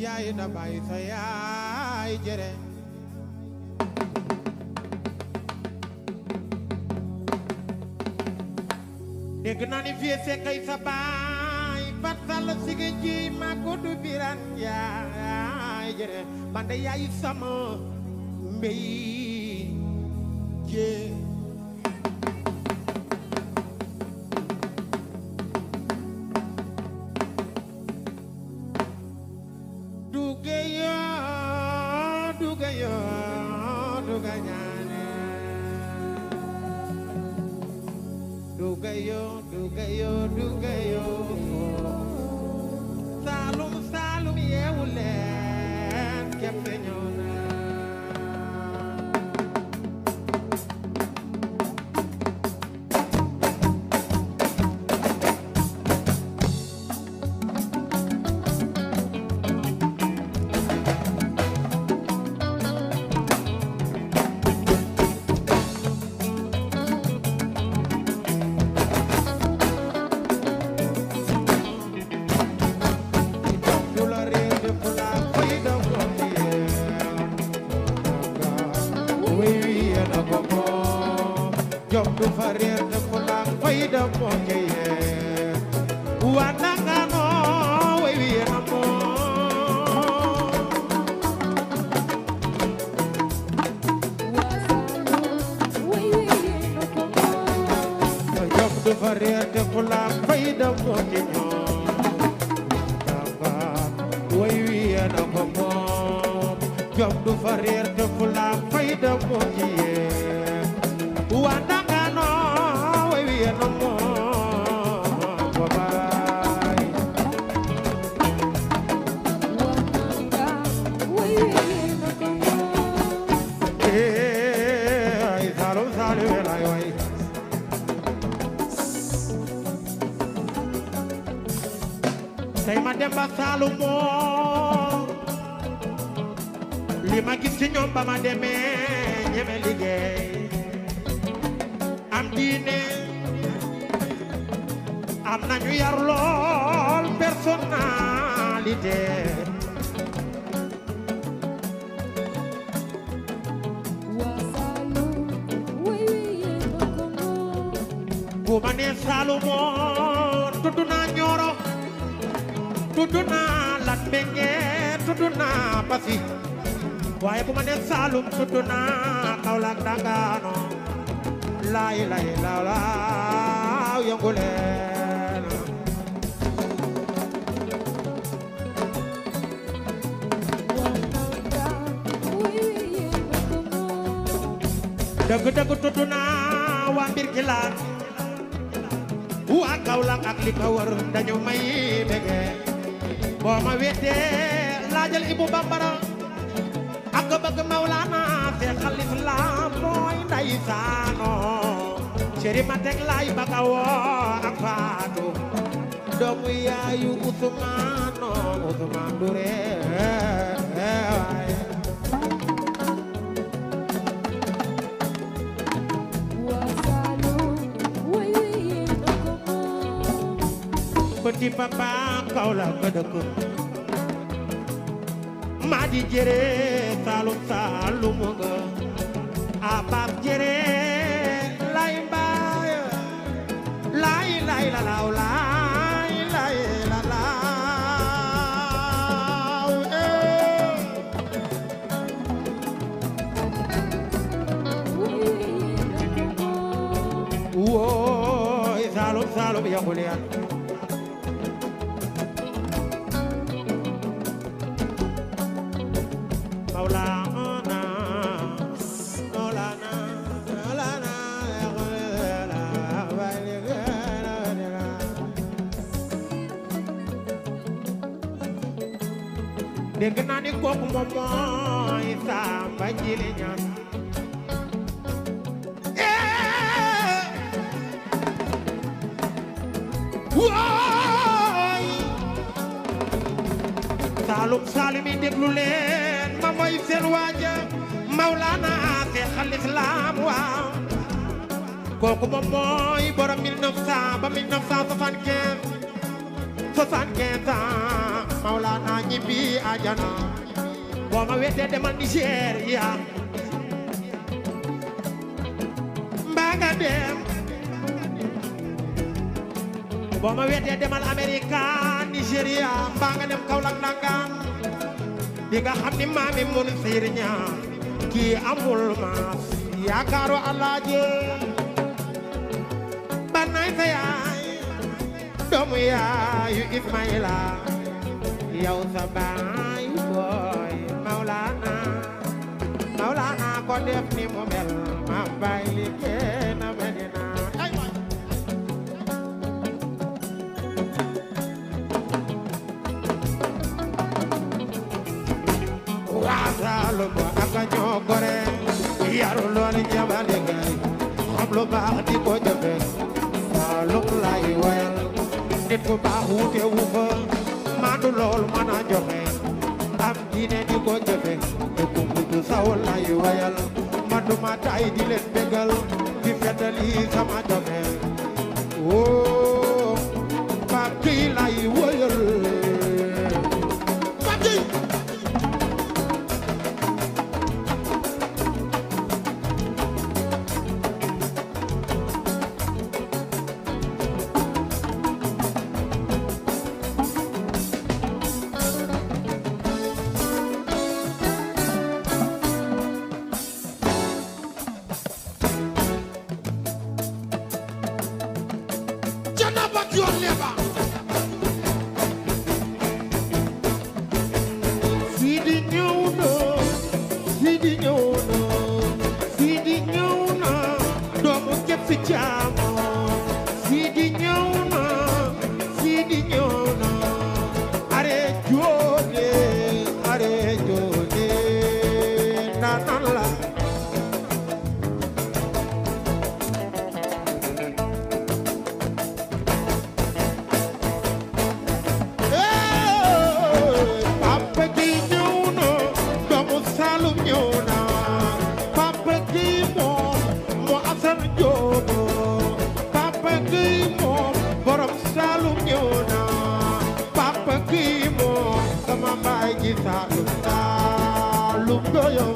yaay da bay sa yaay jere dégg naa ni fii sekkay sa baay bat sall sige ji ma ko du biran yaay jere man de yaay sama mbey jee Dugayo Salum yeewu moo ca yee waa Ndangano way wi na moo jom du fa réer te fula fayda moo ci ñoom danga way wi na ko moom jom du fa réer te fula fayda moo ci yee waa Ndangano way wi na moom babaay ay Saalum Saalum lay way tey ma dem ba Saalum moom li ma gis ci ñoom ba ma demee ñeme liggéey am diine am nañu yar lool personnalité bu ma nee Saalum moom tudd naa Ñooro tudd naa Latmingué tudd naa Passy waaye bu ma nee Saalum tudd naa Kaolack Ndangano laay lay laaw yëngu leen dëgg dëgg tudd naa waa Mbirkilaan waa Kaolack ak li ko wër dañu may bege boo ma weetee laajal Ibu Bambara ak bëgg Mawlana Seexal Islaam mooy ndeysaano ceri ma teg lay baga woo ak Faatu doomu yaayu Usmaano Usmaan Dure waay petit papa Kaolack ka dëkk maa di jere Saalum Saalum nga abab jere lay mbaay lay lay la law lay lay la law wooy Saalum Saalum yaxuliyan Maulana Maulana Maulana dégg naa ni kooku moom mooy Samba Jili Ñaan waay Saalum Saalum yi déglu leen ma mooy seen waaja Mawlana Seexal Islaam waaw kooku moom mooy borom 1900 ba 1975 75 ans Mawlana ñibbi àjjana boo ma weddee demal Nigéria mbaa nga dem boo ma weddee demal Amerika Nigéria mbaa nga dem Kaolack Ndangano di nga xam ni maami mun siir ñaa kii amul maas yaakaaru Alaaji banay sa yaay doomu yaayu Ismaïla yow sa baay booy Mawlana Mawlana ko def ni mu mel ma bay liggéey na Medina waa Saalum ak ñoo gore yaru lool jabale gay xam lu baax di ko jëfe Saalum lay wayal nit ku baax wute wu fa maandu lool mën a joxe am diine di ko jëfe te ku mbutu saw lay wayal man duma tay di leen bégal di feddali sama joxe woo Pape Gueye lay wayal Pape Gueye baay ji Saalum Saalum doyo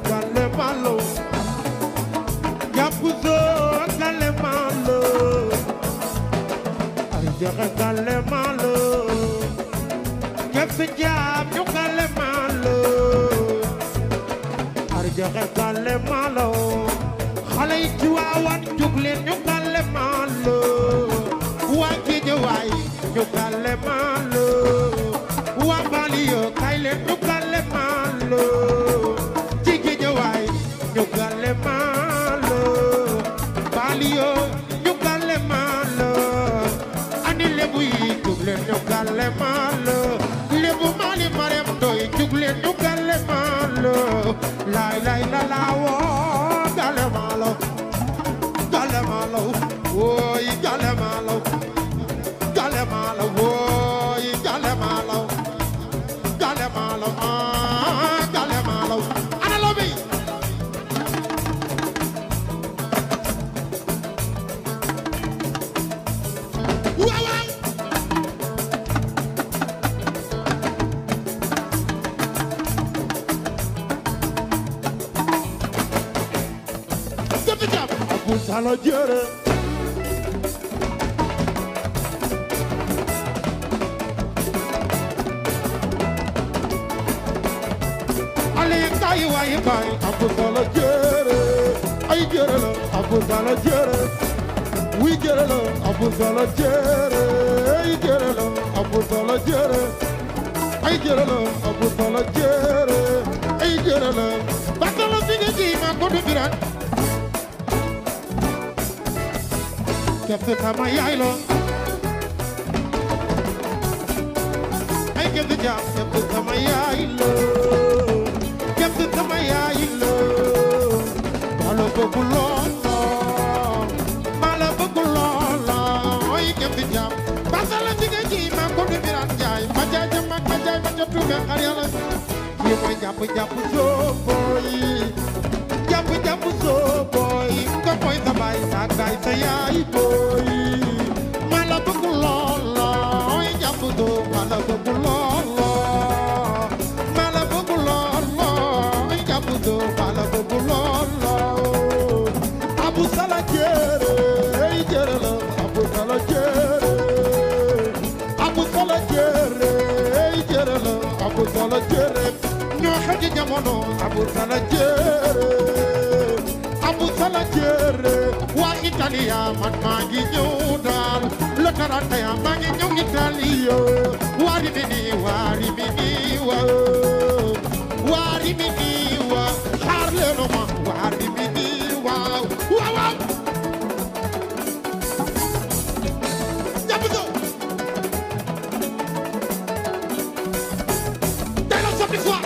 Gale malo, yapuzo gale malo, gale malo, kefse jam yo gale malo, gale malo, xale yi ci waawan jóg leen ñu gale malo, waa Géejawaay ñu gale malo, waa Banlieue kay leen ñu gale malo. Ñu gale malo Banlieue ñu gale malo ani lebu yi jug leen ñu gale malo lebu mali marem doy jug leen ñu gale malo lay lay la la wo gale malo woy gale malo woy gale malo gale malo ana lobi Salo jere ale kay way bay abu salo jere ay jere la abu salo jere wi jere la abu salo jere ay jere la abu salo jere ay jere la abu salo jere ay jere la batalo bigi ji ma ko du biran Kefse sama yaay lo ay kefse jam kefse sama yaay lo kefse sama yaay lo malo bëggu loolo ay kefse jam basala jigéen ji ma ko du biran jaay ma jaay ma tuube xar yàlla yi mooy jàpp sooboy jàpp sooboy nga mooy sa baay sa gaay sa yaay boy mala bëgg loolo ay jàpp soo mala bëgg loolo ay jàpp soo mala bëgg loolo abu sala jere ay jere la abu sala jere abu sala jere ay jere la abu sala jere ñoo xew ci jamono abu sala jere waa Italia man maa ngi ñëw daal le 31 maa ngi ñëw Italia waa Rimini xaar leen ma waa Rimini waaw jàpp so tey la samedi soir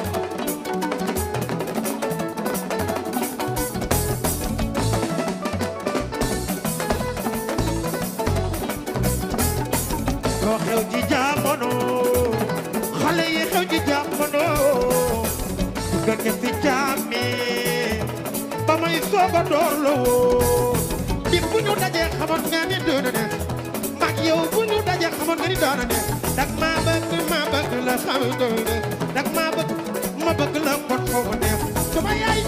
loo xew ci jamono xale yi xew ci jamono nga nekk ci jàmmi ba may soog a door la woo di bu ñu dajee xamoon nga ni doona ne mag yow bu ñu dajee xamoon nga ni doona ne dak maa bëgg la xam doona dak maa bëgg ma bëgg la kon foo ma neex sama yaay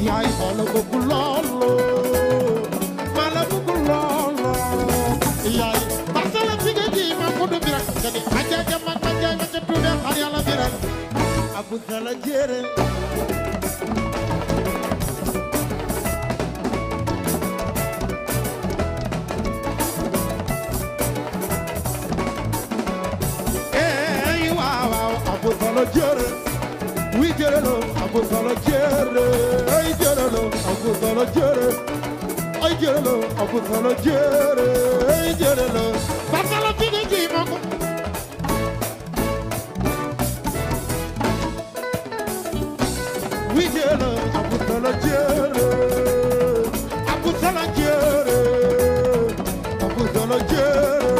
yaay ma la bëgg lool ma la bëgg lool yaay parcelle fi nga ji ma ko do bi rek nga ni ma jaay ma ca tuube xar yàlla bi rek abu sala jere Abu Sala jere wi jere lo Abu Sala jere ay jere lo Abu Sala jere ay jere lo Abu Sala jere ay jere lo Sala fi nga ji ma ko wi jere lo Abu Sala jere Abu Sala jere Abu Sala jere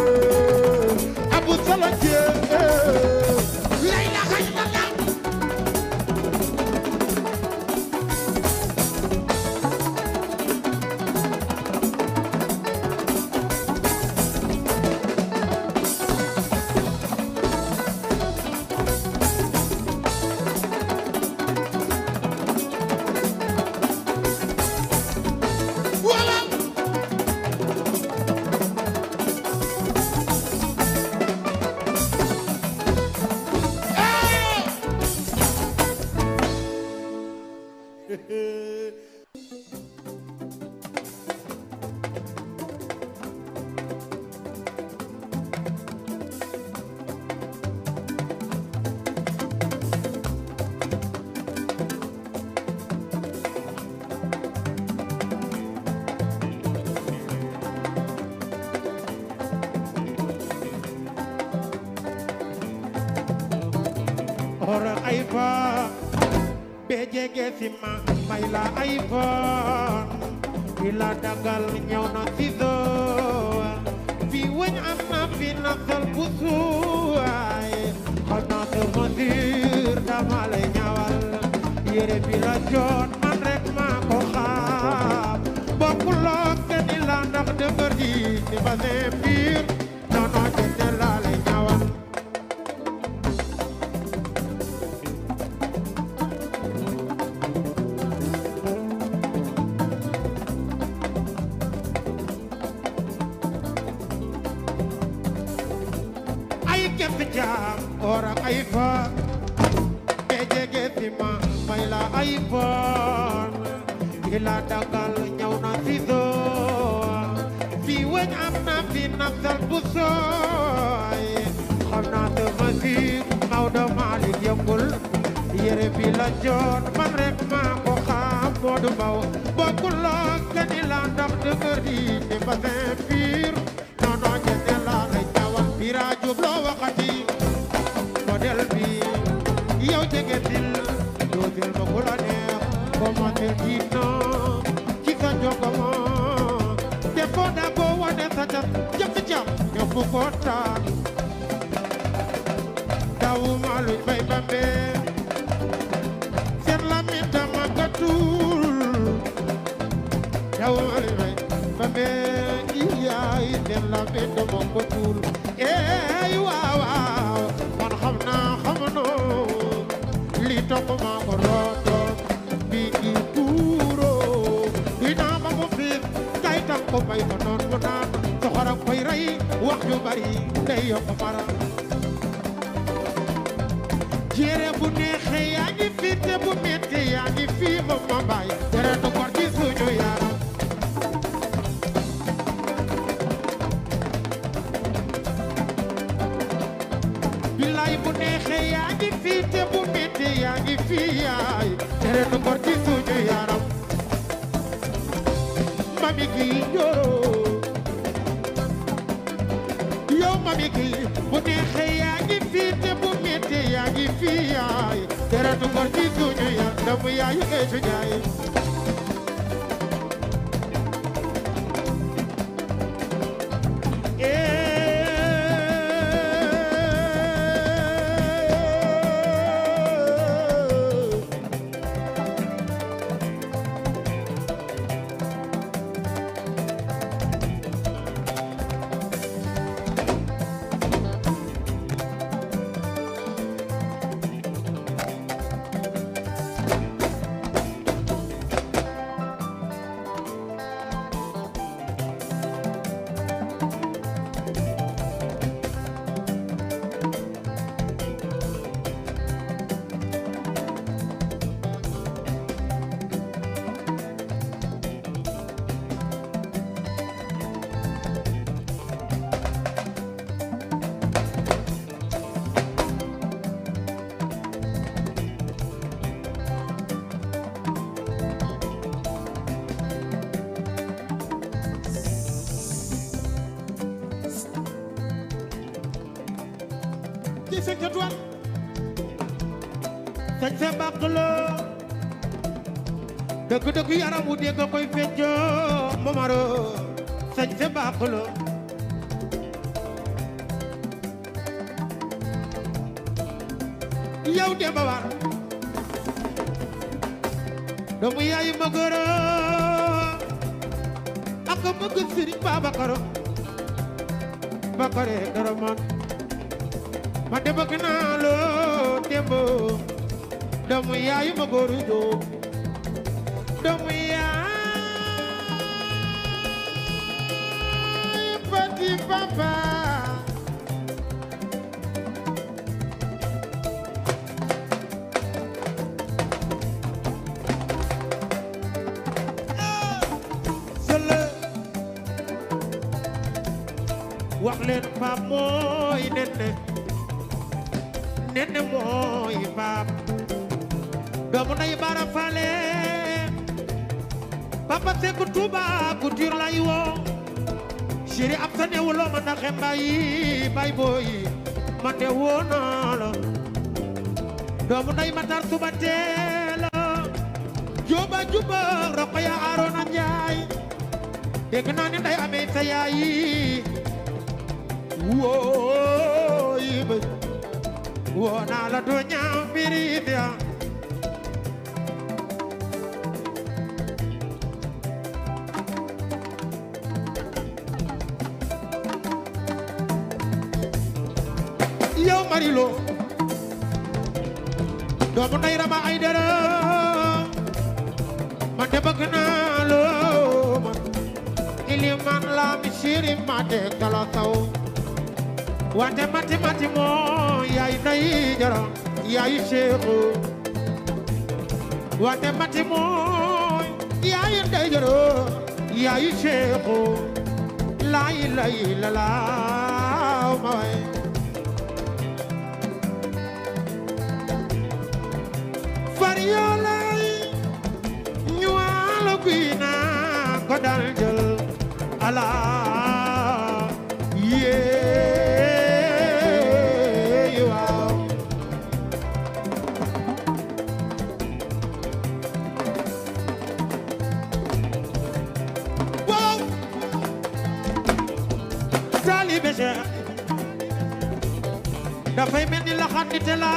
Abu Sala jere ora ay fa be jege si ma may la ay fon ila dagal ñëw na ci do fi weñ am na fi nakal bu suwaay xana te mesure dama lay ñawal yére bi la joon man rek ma ko xam bokkuloo ke ni la ndax dëgër ji ni ba seen biir nono jënde la lay ñawal ora ay fa be jege si ma may la ay fon ila dagal ñëw na si do fi weñ am na fi nasal bu sooy xam naa te masir Maodo Malick yëngul yére bi la joon man rek maa ko xam Modou Mbow bokkuloo ke ni la ndax dëgër di ni ba seen biir nono jënde la lay ñawal bira jub loo waxati modèle bi yow jege sil dootil ma ku la neex commencé diino ci sa jogoma te foo daa ko wane sa cat jëkk jam ñëpp ko taan dawu maaluñ bay bambe seen lamin dama gatul dawu maaluñ bay bambe iyaay seen lamin dama gatul eey waaw man xam naa xamanoo li topp maa ko rooto bi ngi tuuroo duy naa ba mu fiir kay tam ko bay ko noon mu naan soxoram koy rey wax ju bari day yokk mara jéere bu neexee yaa ngi fi te bu metti yaa ngi fi moom ma bàyyi deretu gor ci suñu yaram billaay bu neexee yaa ngi fi te bu metti yaa ngi fi yaay deretu gor ci suñu yaram mami gi ñoro yow mami gi bu neexee yaa ngi fi te bu metti yaa ngi fi yaay deretu gor ci suñu yaram doomu yaay Eesu Njaay ci sëñ Tuan sañ sa mbàq la dëgg-dëgg yaram wu dégg koy feccoo momaro sañ sa mbàq la yow Demba War doomu yaay ma gërë ak bëgg Sëriñ Babakar Bakare dara man de bëgg naa la Demba doomu yaay ma gërë joo doomu yaay petit papa wax leen Pape mooy nenne mooy Pape doomu nay bara fale Papa Seck Touba Couture lay woo chéri ab sa newuloo ma naxe mbayi bay booyi man de woo naa la doomu nay Matar suba teela juba juba Rokhaya Arona Njaay dégg naa ne nday amee sa yaayi wooyi ba woo naa la doo ñaaw birit ya yow Marilo doomu nday Rama Aydara man de bëgg naa loo man iliman la mi siri ma de kala saw wante mati moo yaay nday jara yaay Seexu wante mati moo yaay nday jara yaay Seexu lay la may far yoo lay ñu waalo guy naa ko dal jël ala yee waaw wow taalibe Cheikh dafay mel ni la xandite la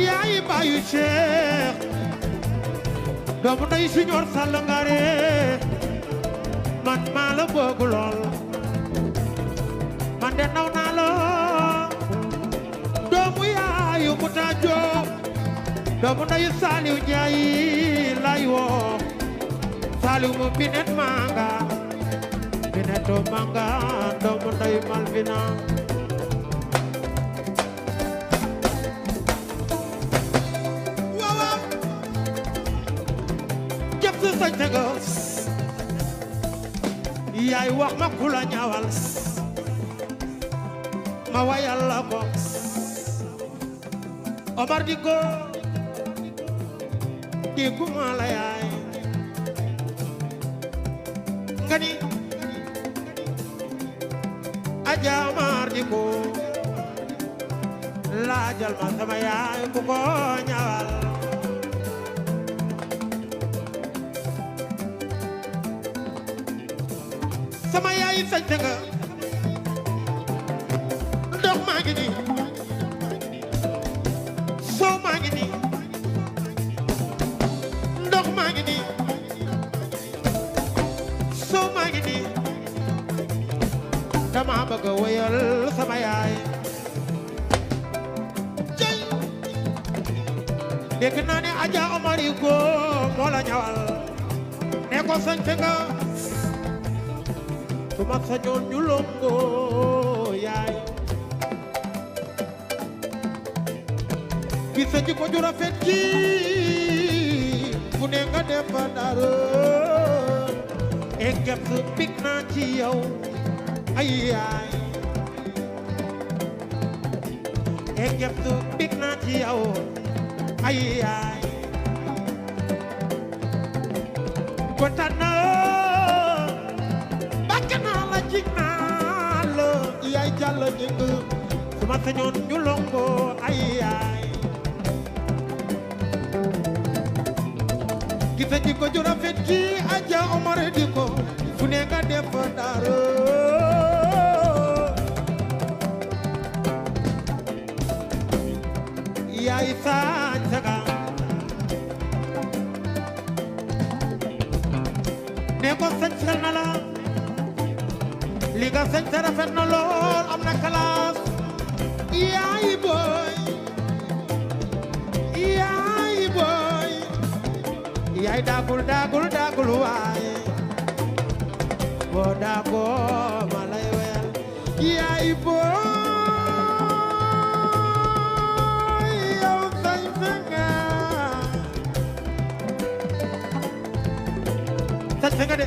yaay baayu Cheikh doomu nday Siñoor Sall Ngare man maa la bëgg lool man de naw naa la doomu yaayu Muta Joob doomu nday Saliw Njaay lay woo Saliw mu binet manga bineto manga doomu nday Malvina sañ tega yaay wax ma ku la ñaawal ma wayal la ko Omar di ko di kuma la yaay nga ni Aja Omar di ko laajal ma sama yaay ku ko ñaawal sama yaay sañ nga ndox maa ngi nii soow maa ngi nii ndox maa ngi nii soow maa ngi nii dama bëgg a wéyal sama yaay jey dégg naa ne Aja Omar yi ko moo la ñawal ne ko sañ nga suma sañoon ñu longo yaay gis ji ko ju rafet ji ku ne nga dem ba dara e gem su big naa ci yow ay yaay e gem su big naa ci yow ay yaay ko tànn jig naa la yaay jàll ñëng ma sañoon ñu longo ay yaay gisa ji ko ju rafet ki Adja Omar di ko fu ne nga def dara yaay sañ saga ne ko sañ sel na la li nga sañ sa rafet na lool am na kalaas yaay boy yaay daagul waay boo daagoo ma lay wel yaay boy yow sañ sa nga de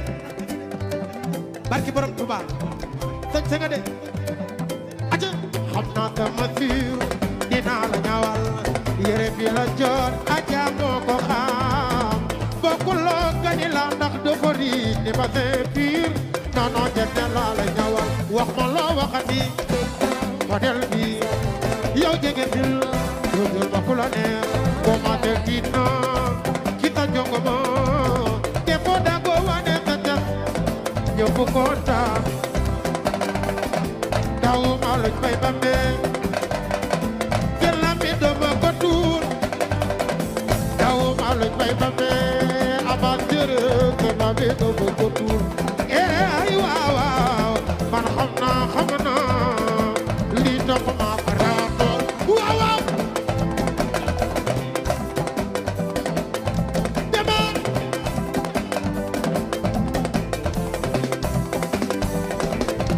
barki borom Tuuba sañ sa nga de aja xam naa sama siiru dinaa la ñawal yére bi la jot Adja moo ko xam bokkuloo gani la ndax dafa riij ni ba see piir noonoo jette laa la ñawal wax ma loo waxati modèle bi yow jege sil jógel ba ku la neex boo ma del kiit na ki ta jongo ma te foo dagoo wane sa jas ñëpp kontaan taw ma luñ fay bambe jël la mi dama ko tuur taw ma luñ fay bambe abaat jërë jël la mi dama ko tuur ay waaw man xam naa lii topp ma faraato waaw dema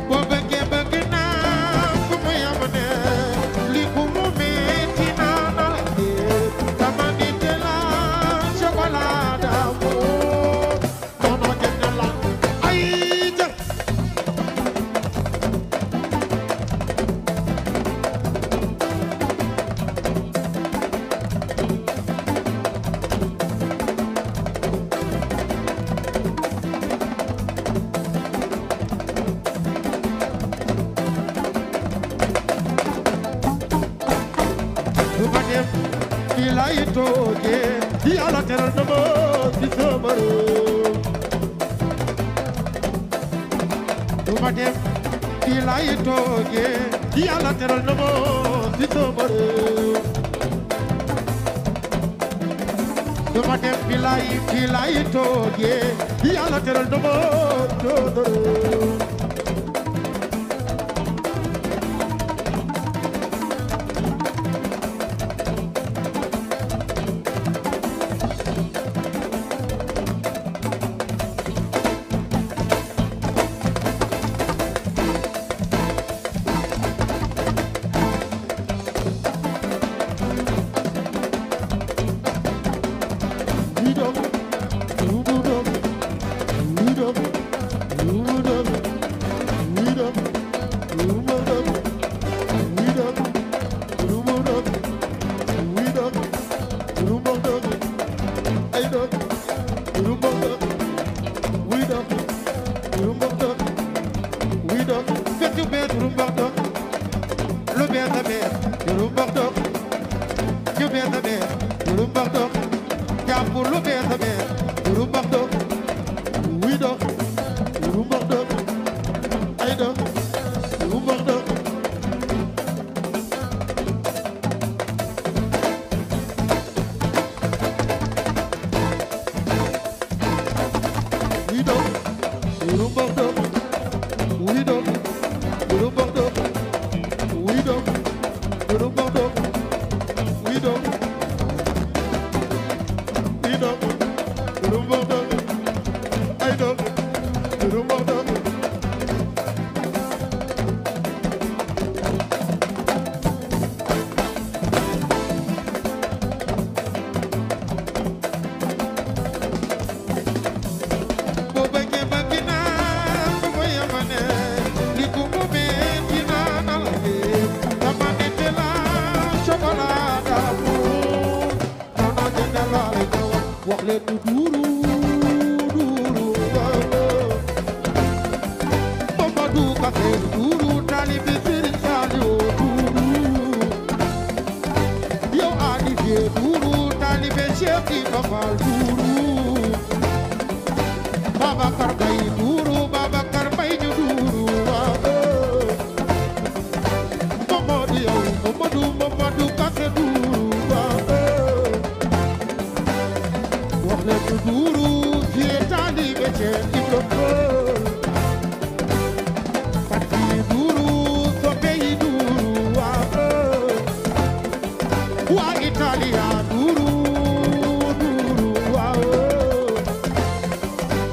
boo bëggee bëgg naa fu mu yam ne li ku mu metti naa na la dee dama nit la chocolat d'amour nono jënd la ay jëf du ma dem fii lay toogee Yàlla teral na ma ci sama réew du ma dem fii lay toogee Yàlla teral na ma ci sama réew du ma dem fii lay toogee Yàlla teral na ma ci sama réew Mamadou Kassé duuru taalibe Serigne Saliou duuru Cheikh Ibra Fall duuru Babacar Mbaye duuru Babacar Mbaye ñu duuru waaw Mamadou yow Mamadou Kassé duuru waaw wax leen ñu duuru ci taalibe Cheikh Ibra Fall parti duuru soppe yi duuru waaw waa Italia duuru waaw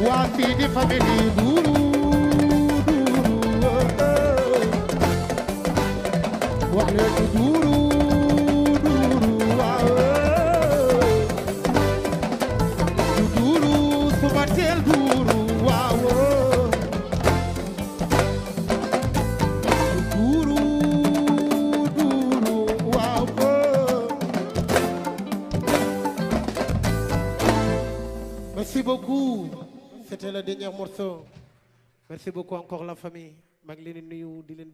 waa fii di famille duuru wax leen ñu duuru waaw ñu duuru suba teel duuru waaw duuru waaw merci beaucoup c'était le dernier morceau merci beaucoup encore la famille maa ngi leen di nuyu di leen